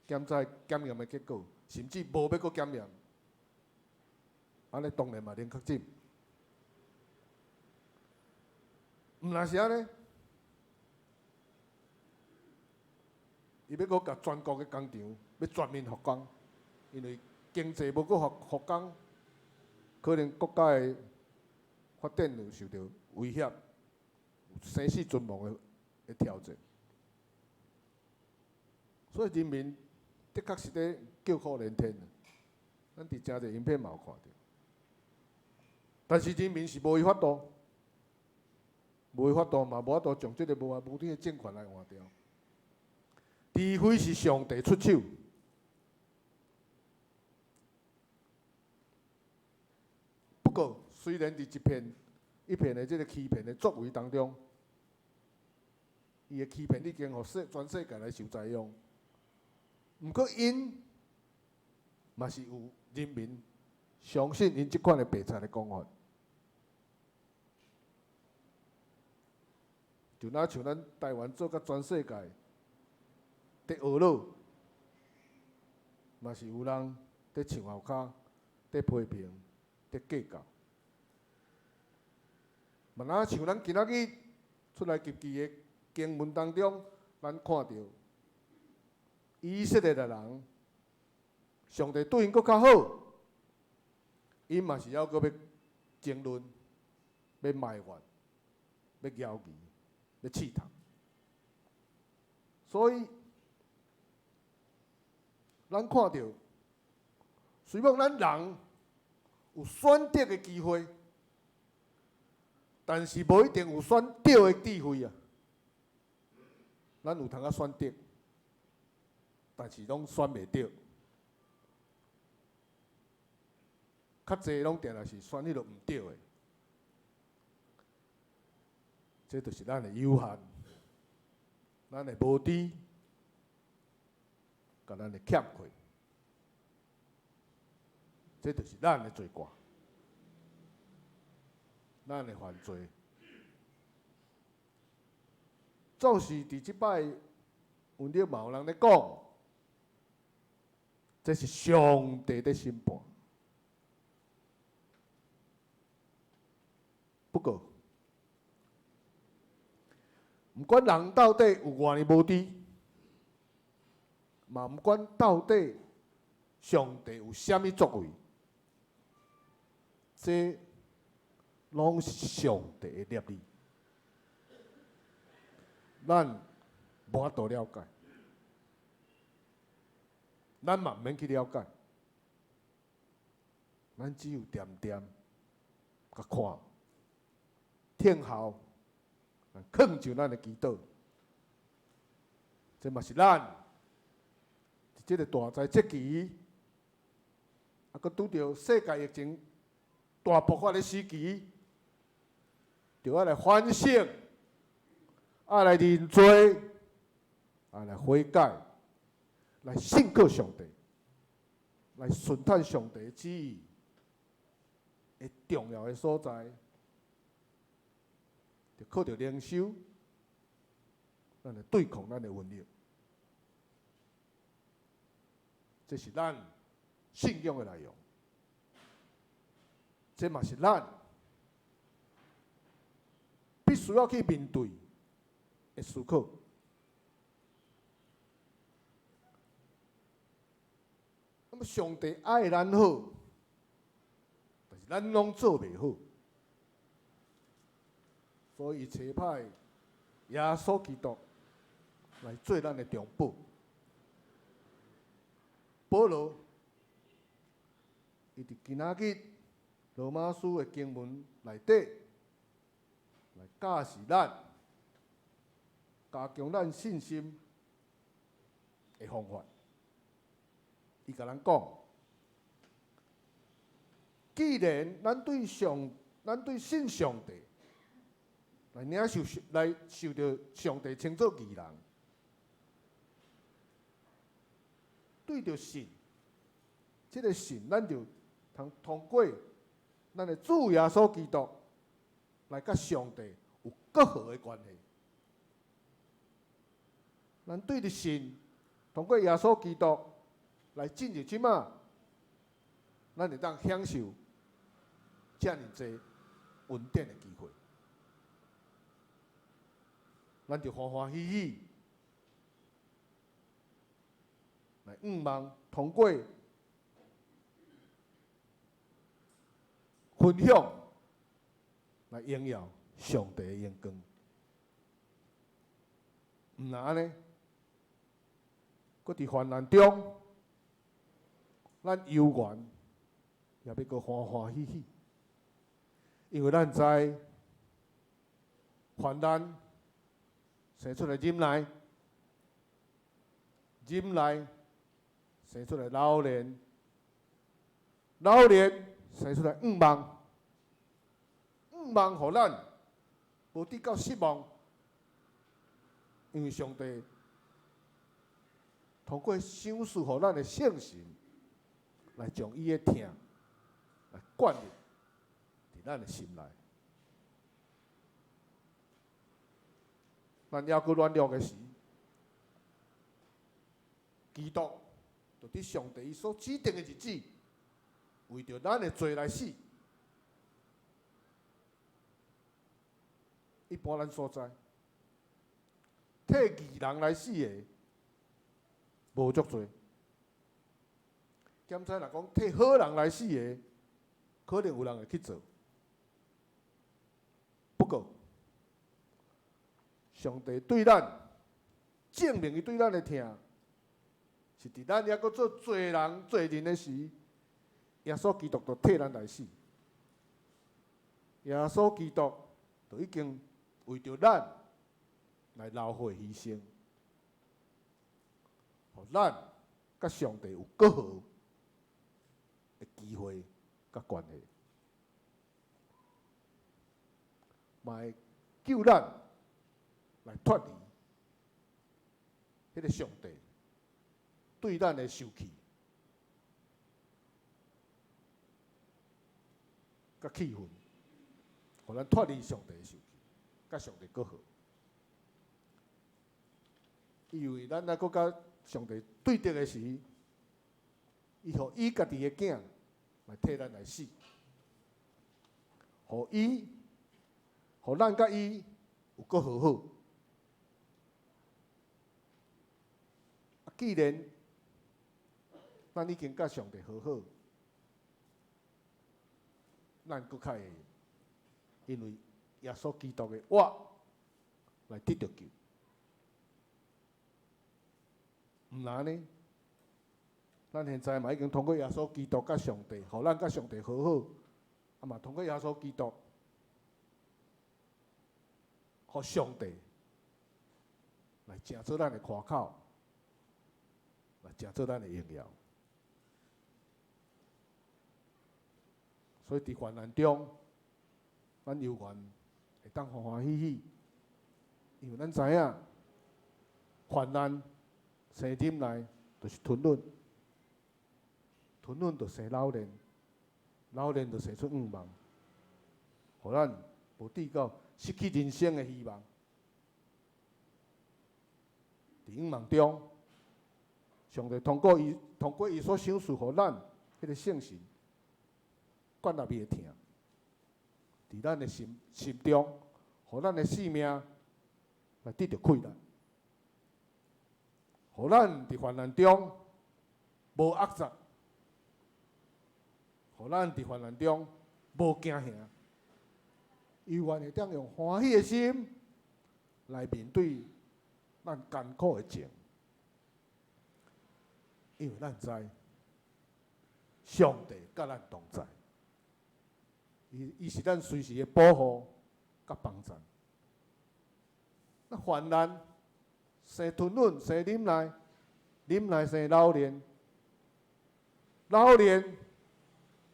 D: 檢查檢驗的結果，甚至無欲閣檢驗，按呢當然嘛零確診。毋但是按呢，伊欲閣共全國的工廠欲全面復工，因為經濟無閣復工，可能國家的發展有受著威脅，生死存亡的挑戰。所以人民的確是咧叫苦連天。咱佇誠濟影片嘛有看著，但是人民是無伊法度，無伊法度嘛無法度將這个無法無天的政權來換掉，除非是上帝出手。不過，雖然佇一片一片的這个欺騙的作為當中，伊的欺騙已經予全世界來受災殃。毋過，𪜶嘛是有人民相信𪜶這款的白賊的講法，就若像咱台灣做甲全世界佇呵咾，嘛是有人佇牆後跤佇批評、佇計較。嘛若像咱今仔日出埃及記的經文當中，咱看著以色列的人，上帝對𪜶閣較好，𪜶嘛是猶閣欲爭論、欲埋怨、欲枵疑、欲試探。所以，咱看著，雖罔咱人有選擇的機會，但是無一定有選對的智慧啊。咱有通仔選擇，但是攏選袂著。較濟攏定定是選彼个毋對的，這就是咱的有限，咱的無知，佮咱的欠缺，這就是咱的罪過，咱的犯罪。總是佇這擺，有咧嘛有人咧講，這是上帝佇審判。毋管人到底有偌爾無知，嘛毋管到底上帝有啥物作為，這攏是上帝的立意，咱無法度了解，咱嘛毋免去了解，咱只有恬恬共看，聽候，囥就咱的祈禱，這嘛是咱佇這个大災節期，啊，閣拄著世界疫情大爆發的時期，著愛來反省，愛來認罪，愛來悔改，來信靠上帝，來順探上帝旨意的重要的所在，就靠著靈修，咱來對抗咱的瘟疫。這是咱信仰的內容，這嘛是咱必須要去面對的思考。那麼上帝愛咱好，但是咱攏做袂好，所以差派耶穌基督來做咱的中保。保羅，伊佇今仔日羅馬書的經文內底，來教示咱，加強咱信心的方法。伊共咱講，既然咱對信上帝，來領受來受著上帝稱做義人，對著信，這个信，咱就通通過咱的主耶穌基督來佮上帝有和好的關係。咱對著信，通過耶穌基督來進入這馬，咱會當享受遮爾濟恩典的機會。咱就歡歡喜喜來向望通過分享來榮耀上帝的榮光。毋若按呢，閣佇患難中，咱猶原也欲閣歡歡喜喜，因為咱知患難生出來忍耐，忍耐生出來老練，老練生出來向望，向望予咱無得到失望，因為上帝通過賞賜予咱的聖神，來將伊的疼來灌入佇咱的心內。咱猶閣軟弱的時，基督就佇上帝伊所指定的日子，為著咱的罪來死。一般咱所知，替義人來死的無足濟。兼且若講替好人來死的，可能有人會去做。不過，上帝對咱證明伊對咱的疼，是佇咱猶閣做罪人、罪人的時，耶穌基督就替咱來死。耶穌基督就已經為著咱來流血犧牲，予咱佮上帝有和好的機會佮關係，嘛會救咱來脫離彼个上帝對咱的受氣佮氣憤，予咱脫離上帝的受氣，佮上帝和好。因為咱若閣佮上帝對敵的時，伊予伊家己的囝來替咱來死，予伊，予咱佮伊有閣和好。既然咱已經佮上帝和好，咱閣較會因為耶穌基督的活來得著救。毋然呢？咱現在嘛已經通過耶穌基督佮上帝，予咱佮上帝和好，啊嘛通過耶穌基督，予上帝來成做咱的誇口，來成做咱的榮耀。所以佇患難中，咱猶原會當歡歡喜喜，因為咱知影患難生忍耐，就是吞忍，吞忍就生老練，老練就生出向望，予咱無至到失去人生的希望。佇向望中，上帝通過伊，通過伊所賞賜予咱彼个聖神，建立伊的疼，佇咱的心心中，予咱的性命來得著氣力，予咱佇患難中無壓榨，予咱佇患難中無驚嚇，猶原會當用歡喜的心來面對咱艱苦的情，因為咱知上帝佮咱同在，伊伊是咱隨時的保護佮幫助。那患難生吞忍，生忍耐，忍耐生老練，老練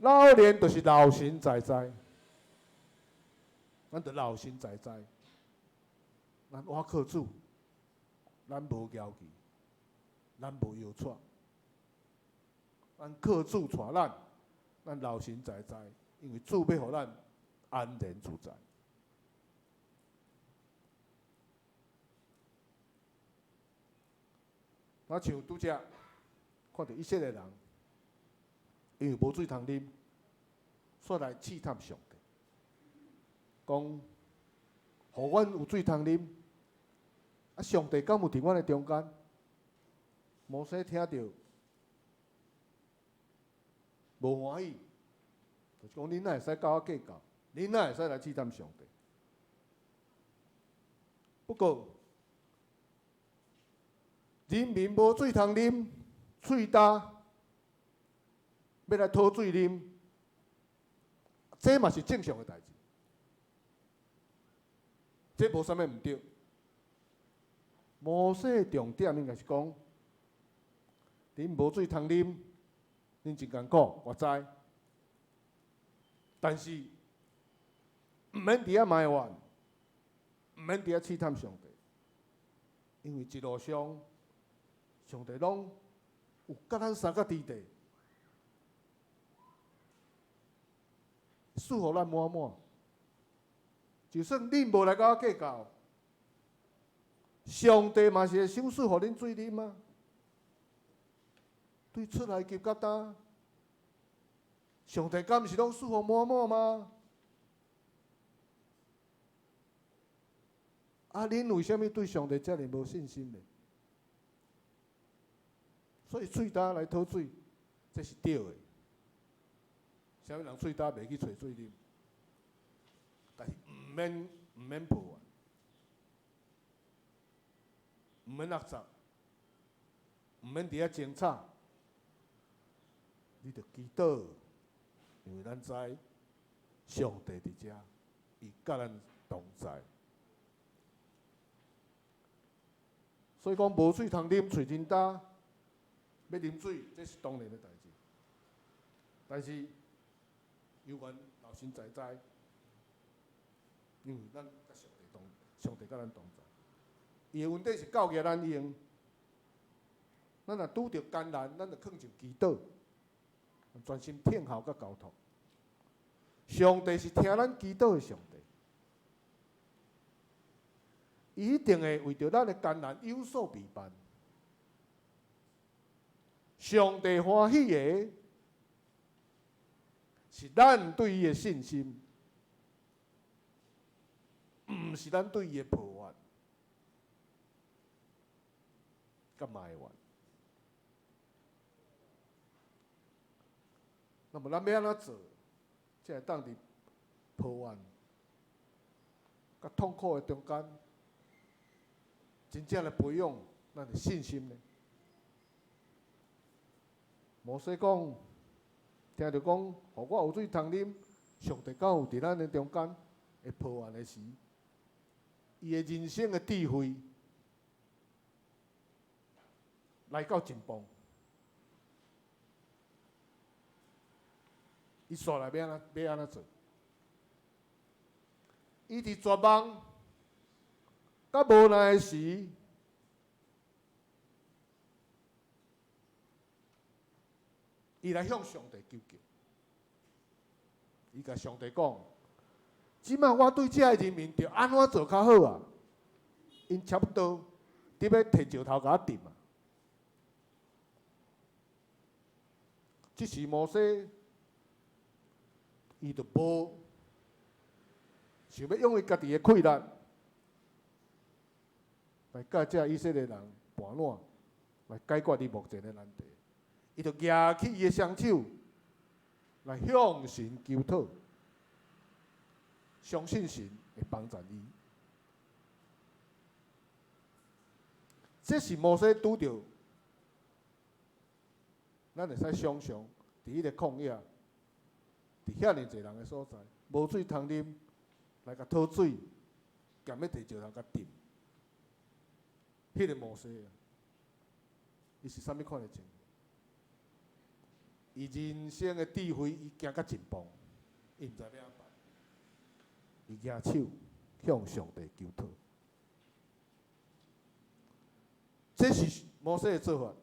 D: 老練就是老神在在，咱就老神在在，咱倚靠主，咱無驕氣，咱無搖掣，咱靠主帶咱，咱老神在在，因為主欲予咱安然自在。我像拄才看著以色列人，因為無水通啉，煞來試探上帝，講，予阮有水通啉。啊！上帝敢有佇阮的中間？摩西聽著無歡喜，就是講恁哪會使佮我計較？恁哪會使來試探上帝？不過，人民無水通啉，喙焦，欲來討水啉，這嘛是正常的代誌，這無啥物毋對。摩西的重點應該是講，恁無水通啉，恁真艱苦，我知。但是毋免佇遐埋怨，毋免佇遐試探上帝，因為一路上，上帝攏有佮咱相佮佇地，賜予咱滿滿。就算恁無來佮我計較，上帝嘛是會賞賜予恁水啉啊！對出埃及到今，上帝敢毋是攏賜予滿滿嗎？啊，恁為啥物對上帝遮爾無信心呢？所以喙焦來討水，這是對的。啥物人喙焦袂去揣水啉？但是毋免抱怨。毋免垃圾，毋免佇遐爭吵，你著祈禱，因為咱知上帝佇遮，伊佮咱同在。所以講無水通啉，喙真焦，欲啉水，這是當然的代誌。但是猶原老神在在，因為咱佮上帝同，上帝佮咱同在。伊的恩典是夠額咱用，咱若拄著艱難，咱就囥就祈禱，專心聽候佮交託。上帝是聽咱祈禱的上帝，伊一定會為著咱的艱難有所備辦。上帝歡喜的是咱對伊的信心，毋是咱對伊的抱怨。佮埋怨。那麼咱欲按怎做，才會當佇抱怨佮痛苦的中間，真正來培養咱的信心呢？摩西講，聽著講，予我有水通啉，上帝敢有佇咱的中間會抱怨的時，伊的人生的智慧來到盡步。伊煞來欲按怎欲按怎做？伊佇絕望佮無奈的時，伊來向上帝求救。伊共上帝講：這擺我對這个人民著按怎做較好啊？𪜶差不多佇欲提石頭共我擲啊！這時摩西，伊就無想欲用伊家己的氣力來佮這以色列人盤撋，來解決伊目前的難題。伊就舉起伊的雙手來向神求討，相信神會幫助伊。這是摩西拄著，咱會使想像，佇彼個曠野，佇遐爾濟人的所在，無水通啉，來共討水，兼欲提石頭共擲。彼個摩西啊，伊是啥物款的情形？伊人生的智慧，伊行甲盡步，伊毋知欲按怎辦，伊舉手向上帝求討。這是摩西的做法，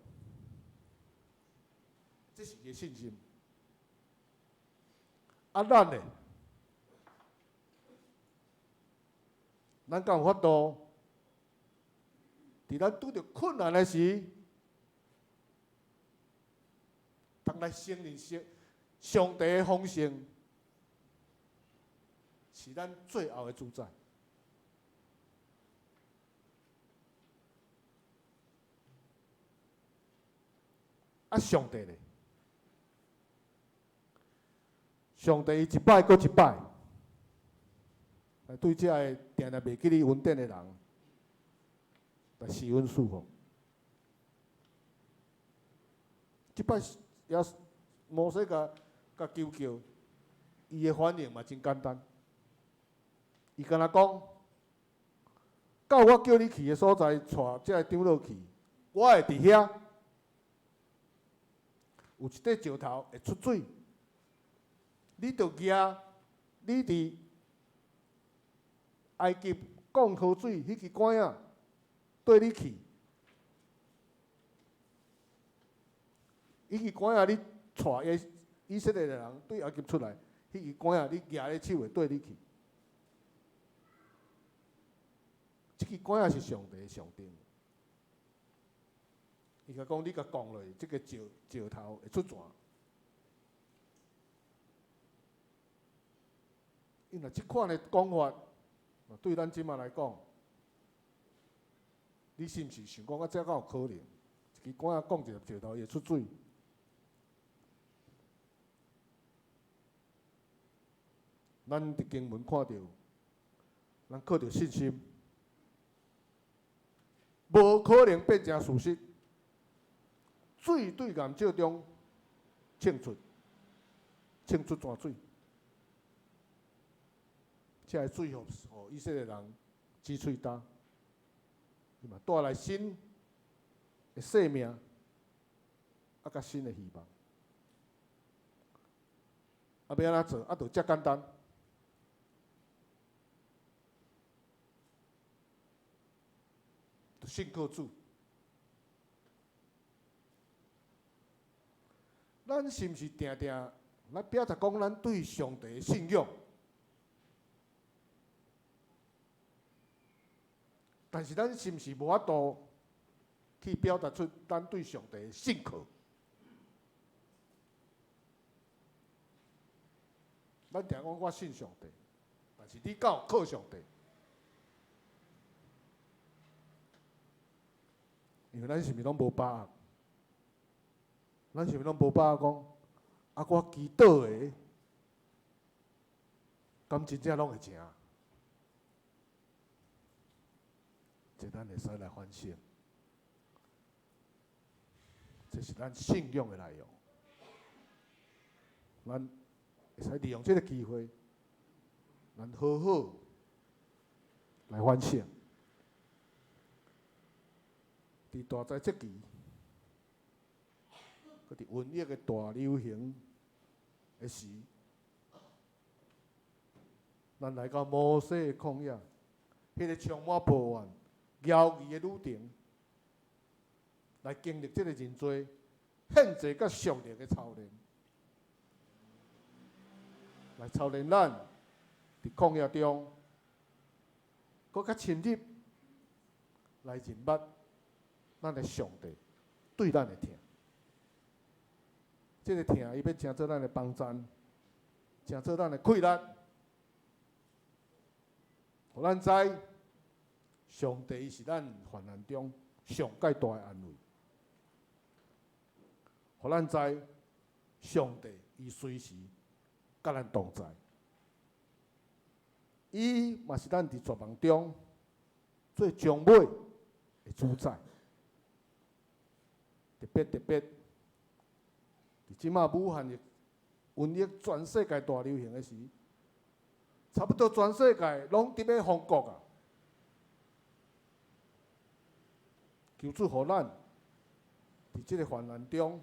D: 這是伊的信心。啊，咱呢？咱敢有法度？佇咱拄著困難的時，通來承認上上帝的豐盛是咱最後的主宰。啊，上帝咧？上帝伊一擺閣一擺，來對這个定定袂記得恩典的人，來施恩賜福。這擺也摩西共共求救，伊的反應嘛真簡單。伊敢若講，到我叫你去的所在，帶這个長老去，我會佇遐。有一塊石頭會出水，你著舉你佇埃及降河水彼支竿仔，綴你去。彼支竿仔你帶以以色列的人對埃及出來，彼支竿仔你舉咧手會綴你去。這支竿仔是上帝的象徵。伊共講，你共降落，這个石石頭會出泉。因為這款的講法，對咱這馬來講，你是毋是想講啊？這敢有可能？一支竿仔降一粒石頭，伊會出水？咱佇經文看著，咱靠著信心，無可能變成事實。水對岩石中衝出，衝出泉水，這个水予予以色列人止喙焦，伊嘛帶來新的生命，啊，佮新的希望。啊，欲按怎做？啊，就遮簡單。就信靠主。咱是毋是定定來表達講咱對上帝的信仰？但是咱是毋是無法度去表達出咱對上帝的信靠？咱定講我信上帝，但是你敢有靠上帝？因為咱是毋是攏無把握？咱是毋是攏無把握講，啊，我祈禱的，敢真正攏會成？這咱會使來反省，這是咱信仰的內容。咱會使利用這个機會，咱好好來反省。佇大災節期，閣佇瘟疫的大流行的時，咱來到摩西的曠野，彼个充滿抱怨、猶豫的旅程，來經歷這个認罪、獻祭佮屬靈的操練，來操練咱佇曠野中，閣較深入來認捌咱的上帝對咱的疼。這个疼，伊欲成做咱的幫贊，成做咱的氣力，予咱知上帝伊是咱患難中上蓋大的安慰，予咱知上帝伊隨時佮咱同在，伊嘛是咱佇絕望中最終尾的主宰。特別特別，佇這馬武漢的瘟疫全世界大流行的時，差不多全世界攏佇欲封國啊！求主予咱佇這个患難中，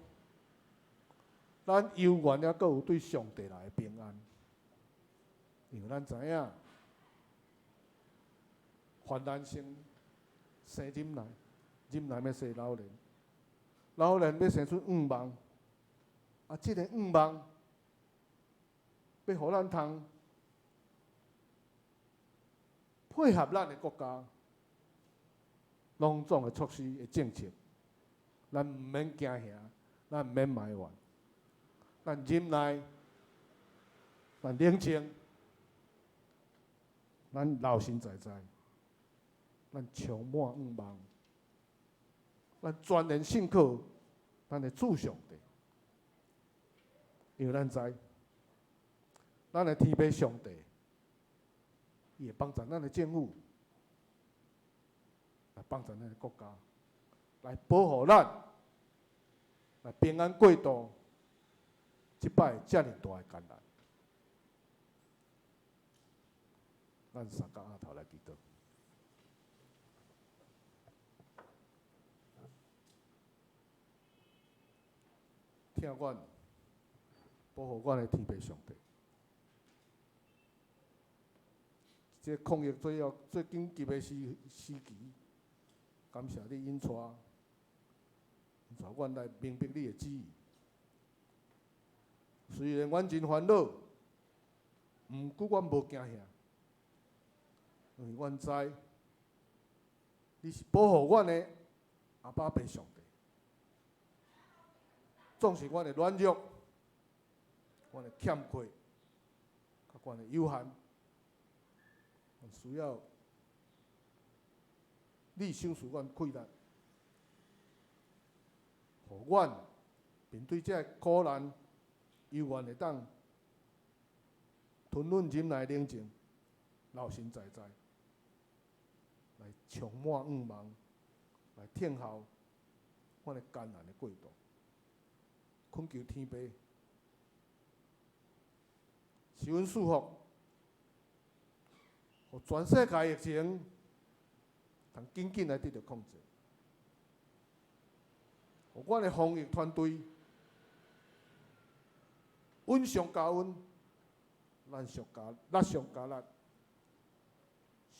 D: 咱猶原猶閣有對上帝來的平安，因為咱知影，患難先生忍耐，忍耐欲生老練，老練欲生出盼望，啊，這个盼望欲予咱通配合咱的國家攏總的措施的政策，咱毋免驚嚇，咱毋免埋怨，咱忍耐，咱冷靜，咱老神在在，咱充滿盼望，咱全然信靠咱的主上帝，因為咱知，咱的天父上帝，伊會幫助咱的政府，來幫助咱的國家，來保護咱，來平安過渡這擺遮爾大的艱難。咱三角阿頭來祈禱。疼阮，保護阮的天父上帝。這抗疫最要最緊急的時時期，感謝你引帶，引帶阮來明白你的旨意。雖然阮真煩惱，毋過阮無驚嚇，因為阮知你是保護阮的阿爸父上帝。總是阮的軟弱，阮的欠缺，佮阮的有限，阮需要你賞賜阮氣力，予阮面對這个苦難，猶原會當吞忍忍耐冷靜，老神在在，來充滿盼望，來聽候阮的艱難的過渡。懇求天父，賜阮賜福，予全世界疫情通緊緊來得著控制，予阮的防疫團隊穩上加穩，難上加難上加難，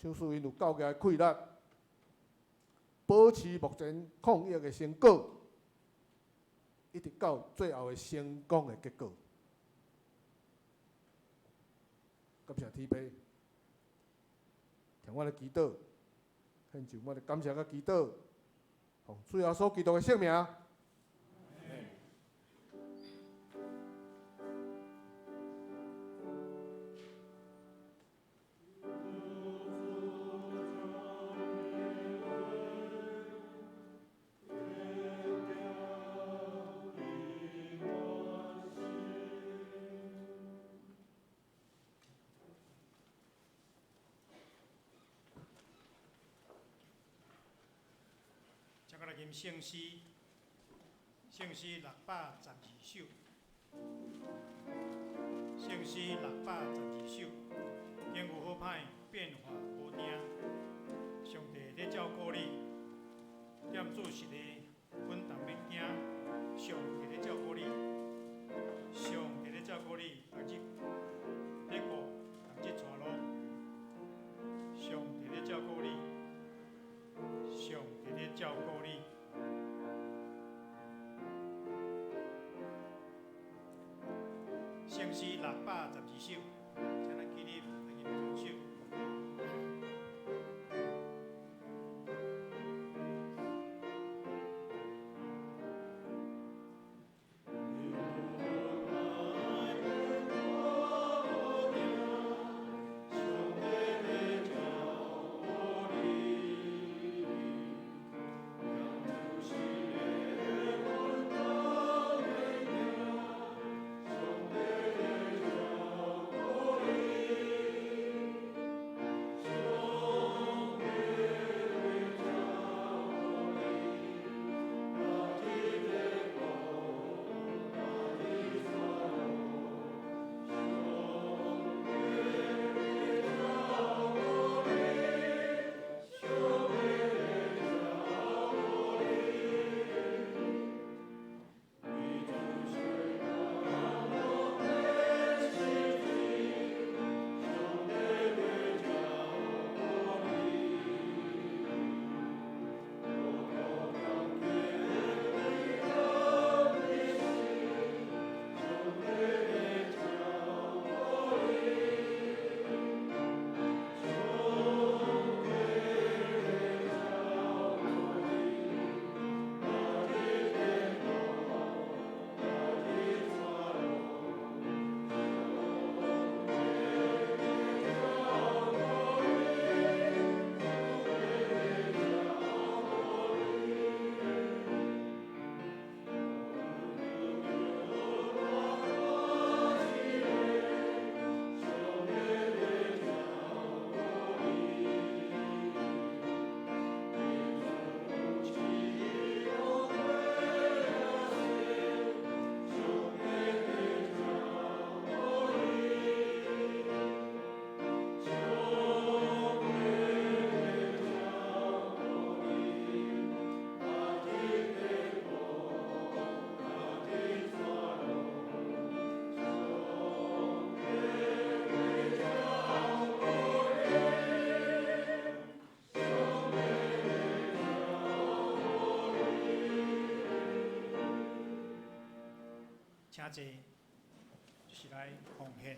D: 賞賜𪜶有夠額的氣力，保持目前抗疫的成果，一直到最後的成功的結果。感謝天父，聽阮的祈禱，獻上阮的感謝佮祈禱，奉主耶穌基督的聖名。
C: 請我來吟聖詩，聖詩612首，聖詩612首，經有好歹變化無定，上帝咧照顧你，踮主實的阮當免驚，上帝咧照顧你，上帝咧照顧你，逐日咧顧，逐日帶路，上帝咧照顧你，上帝咧照顧你。聖詩612首，請咱起立來吟全首。請坐，就是來奉獻。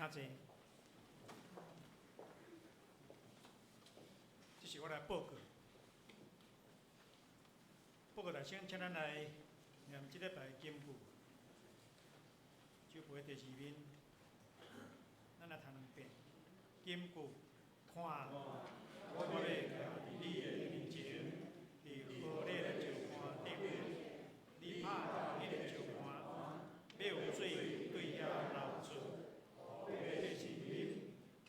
C: 請坐。這是我來報告。報告大先，請咱來念這禮拜金句。酒杯第二面，咱來讀兩遍。金句，看，我欲徛佇你的面前，佇火熱的石盤頂，你拍彼个石盤，欲有水對遐流出。八十日，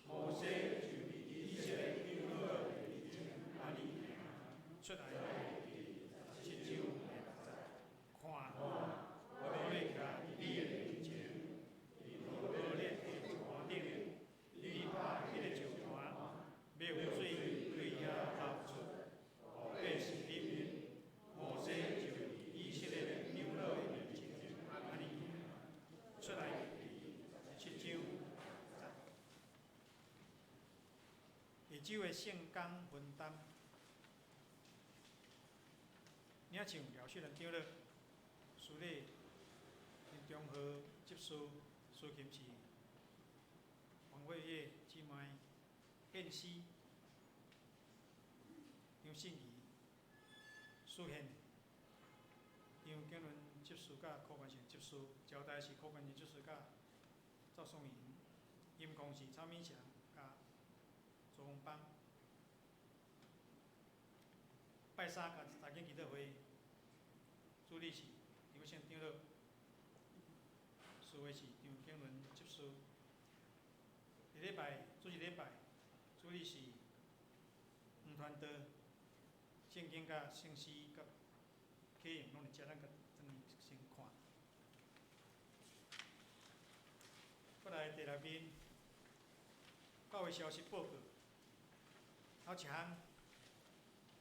C: 摩西就佇以色列長老的面前按呢行，出埃及七章第六節，看，我欲徛佇你的面前，佇火熱的石盤頂，你拍彼个石盤，欲有水對遐流出。80日，摩西就佇以色列長老的面前按呢行，出埃及七章節。下晝的聖工分擔，領唱廖秀蘭長老，司禮林中和執事，司琴是黃慧月姊妹，獻詩張信儀，司獻張景倫執事佮柯冠成執事，招待是柯冠成執事佮趙松瑩，音控是蔡敏祥佮周宏邦。拜三佮查經祈禱會，主禮是張勝長老，司會是張景倫執事。下禮拜主日禮拜，主禮是黃傳道，聖經佮聖詩佮啟用攏佇遮，咱共轉去先看。過來第六面，教會消息報告，頭一項，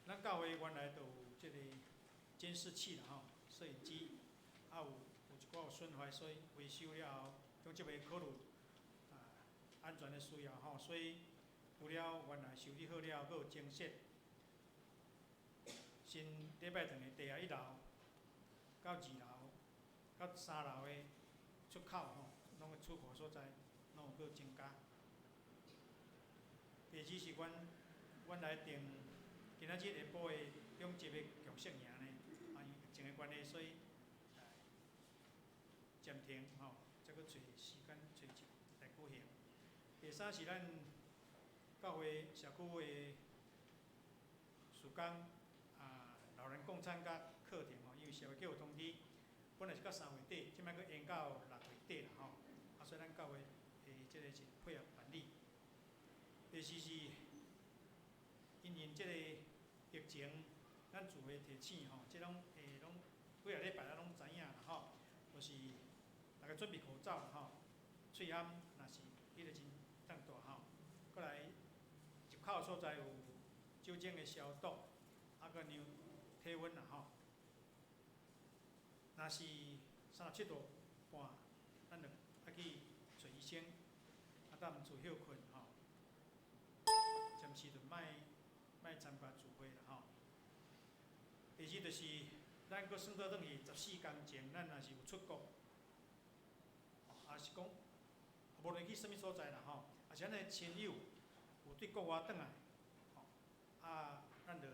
C: 咱教會原來就有這个監視器啦吼，攝影機，啊有一寡有損壞，所以維修了後，總這個考慮安全的需要吼，所以除了原來修理好了後，閣有增設新禮拜堂的地下一樓到二樓到三樓的出口吼，攏個出口所在，攏有閣增加。第二是阮來訂今仔日下晡的中集的共識營呢，啊，因疫情的關係，所以暫停吼，才閣揣時間揣日來舉行。第三是咱教會社區的事工啊，老人共餐佮課程吼，因為社會局有通知，本來是到3月底，這擺閣延到6月底啦吼。啊，所以咱教會的這個是配合辦理。第四是因應這個疫情，咱自會提醒吼，這攏攏幾个禮拜咱攏知影啦吼，就是逐家準備口罩吼，喙罨若是彼個真當戴吼，過來入口所在有酒精的消毒，啊，閣量體溫啦吼。若是37.5度，咱就愛去揣醫生，啊，踮厝歇睏吼。暫時就莫莫參加聚會啦吼。第二就是，咱閣算倒轉去14工前，咱若是有出國，抑是講，無論去啥物所在啦吼，抑是咱的親友有對國外轉來，吼，啊，咱就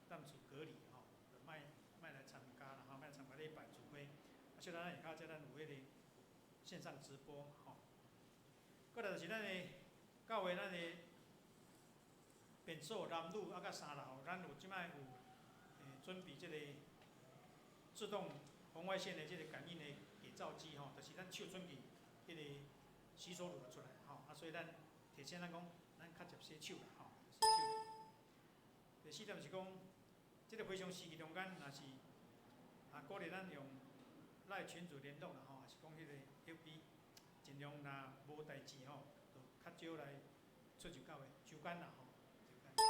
C: 踮厝隔離吼，就莫莫來參加啦吼，莫參加禮拜聚會。啊，雖然咱下跤才咱有彼個線上直播吼。過來就是咱的教會，咱的便所男女啊，佮三樓，咱有這擺有準備這個自動紅外線的這個感應的潔皂機吼，就是咱手伸去，彼個洗手乳就出來吼，啊，所以咱提醒咱講，咱較捷洗手啦吼，洗手。第四點是講，這個非常時期中間，若是啊鼓勵咱用 LINE 群組聯絡啦吼，抑是講彼個 FB，盡量若無代誌吼，就較少來出入教會周間啦吼，周間。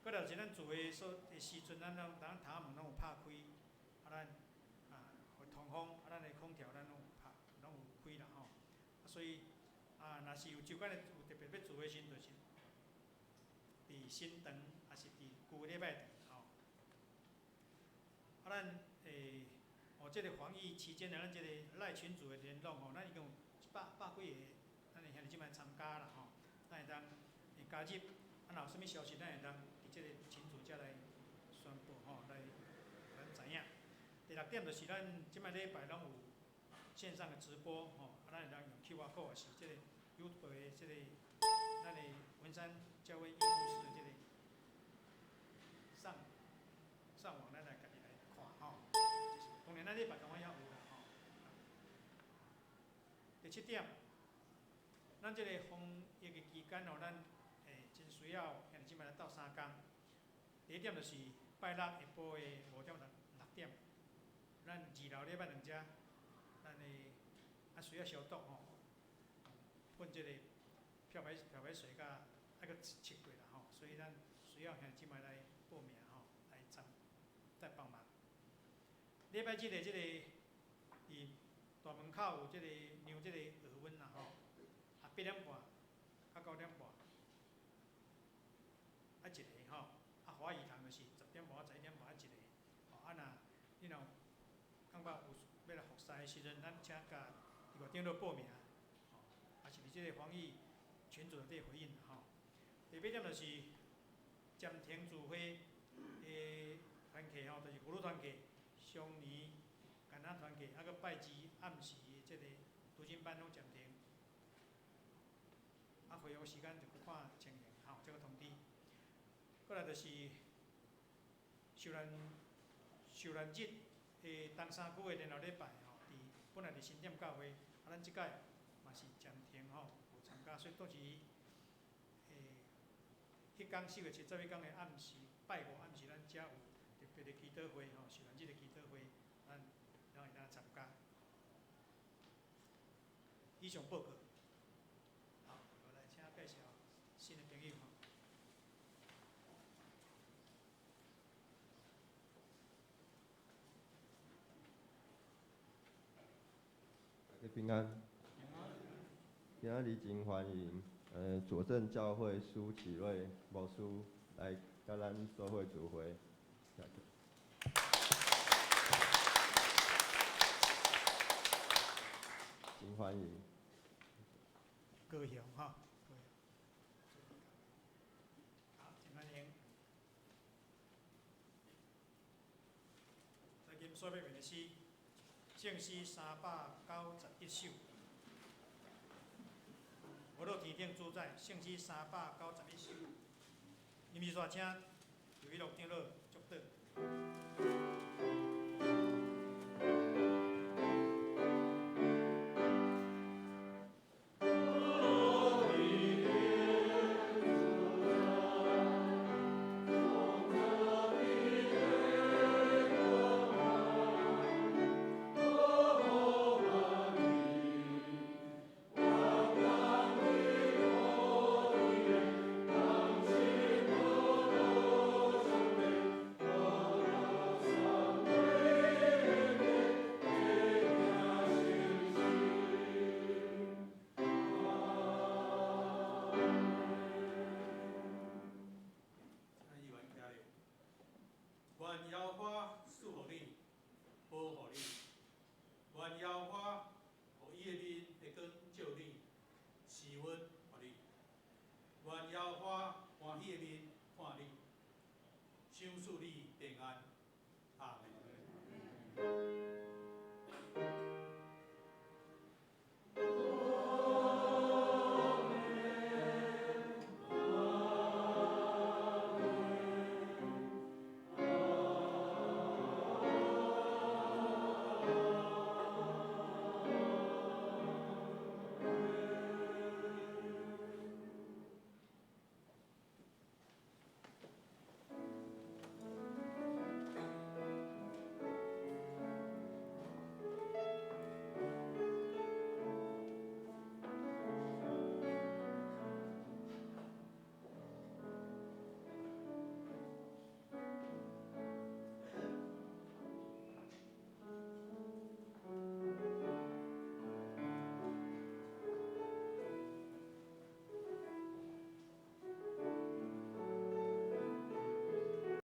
C: 過來就是咱聚會所的時陣，咱攏咱窗仔門攏有拍開，啊咱啊予通風，啊咱的空調咱攏有拍，攏有開啦吼。啊所以啊，若是有周間的有特別欲聚會時陣，就是佇新堂，抑是佇舊禮拜堂吼。啊咱哦，這個防疫期間呢，咱這個 LINE 群組的聯絡吼，咱已經有一百百幾個姊妹參加啦吼，咱會當會加入，啊，若有啥物消息，咱會當佇這個群組遮來宣布吼，來予咱知影。第六點就是咱這擺禮拜攏有線上的直播吼，啊，咱會當用 QR code 抑是這個 YouTube 的這個咱的文山教會醫護室的這個上上網，咱來家己來看吼。當然，咱禮拜當然也有啦吼。第七點，咱這個防疫的期間吼，咱真需要兄弟姊妹來鬥相共。第一點就是拜六下晡的5點到6點，咱二樓禮拜堂遮，咱的啊需要消毒吼，噴這個漂白水佮愛閣測過啦吼，所以咱需要兄弟姊妹來報名吼，來參來幫忙。禮拜日的這個佇大門口有這個量這個額溫啦吼，啊8點半到9點半，啊一個吼，啊華語堂就是10點半到11點半啊一個，吼啊若你若有感覺有欲來服侍的時陣，咱請共佇外長老報名，吼，抑是佇這個防疫群組內底回應吼。第八點就是暫停聚會的團契吼，就是婦女團契、雙年囡仔團契，啊閣拜二暗時的這個讀經班攏暫停。啊，恢復時間就閣看情形，吼，這個通知。過來就是受難受難日的東三區的聯絡禮拜吼，佇本來佇新店教會，啊，咱這擺嘛是暫停吼，無參加，所以倒時彼工4月7、11工的暗時，拜五暗時，咱遮有特別的祈禱會吼，受難日的祈禱會，咱咱會當參加。以上報告。好，我來請介紹新的朋友吼。
E: 大家平安。今仔日真歡迎，左鎮教會蘇啟瑞牧師來佮咱做伙聚會。真歡迎。
C: 高雄吼，高雄。好，真歡迎。最近所欲念的詩，聖詩391首。無論天頂主宰，聖詩391首。林美雪，請劉一樂長老祝禱。
B: 願耶和華賜予你，保護你；願耶和華予伊的面的光照你，施恩予你；願耶和華歡喜的面看你，賞賜你平安。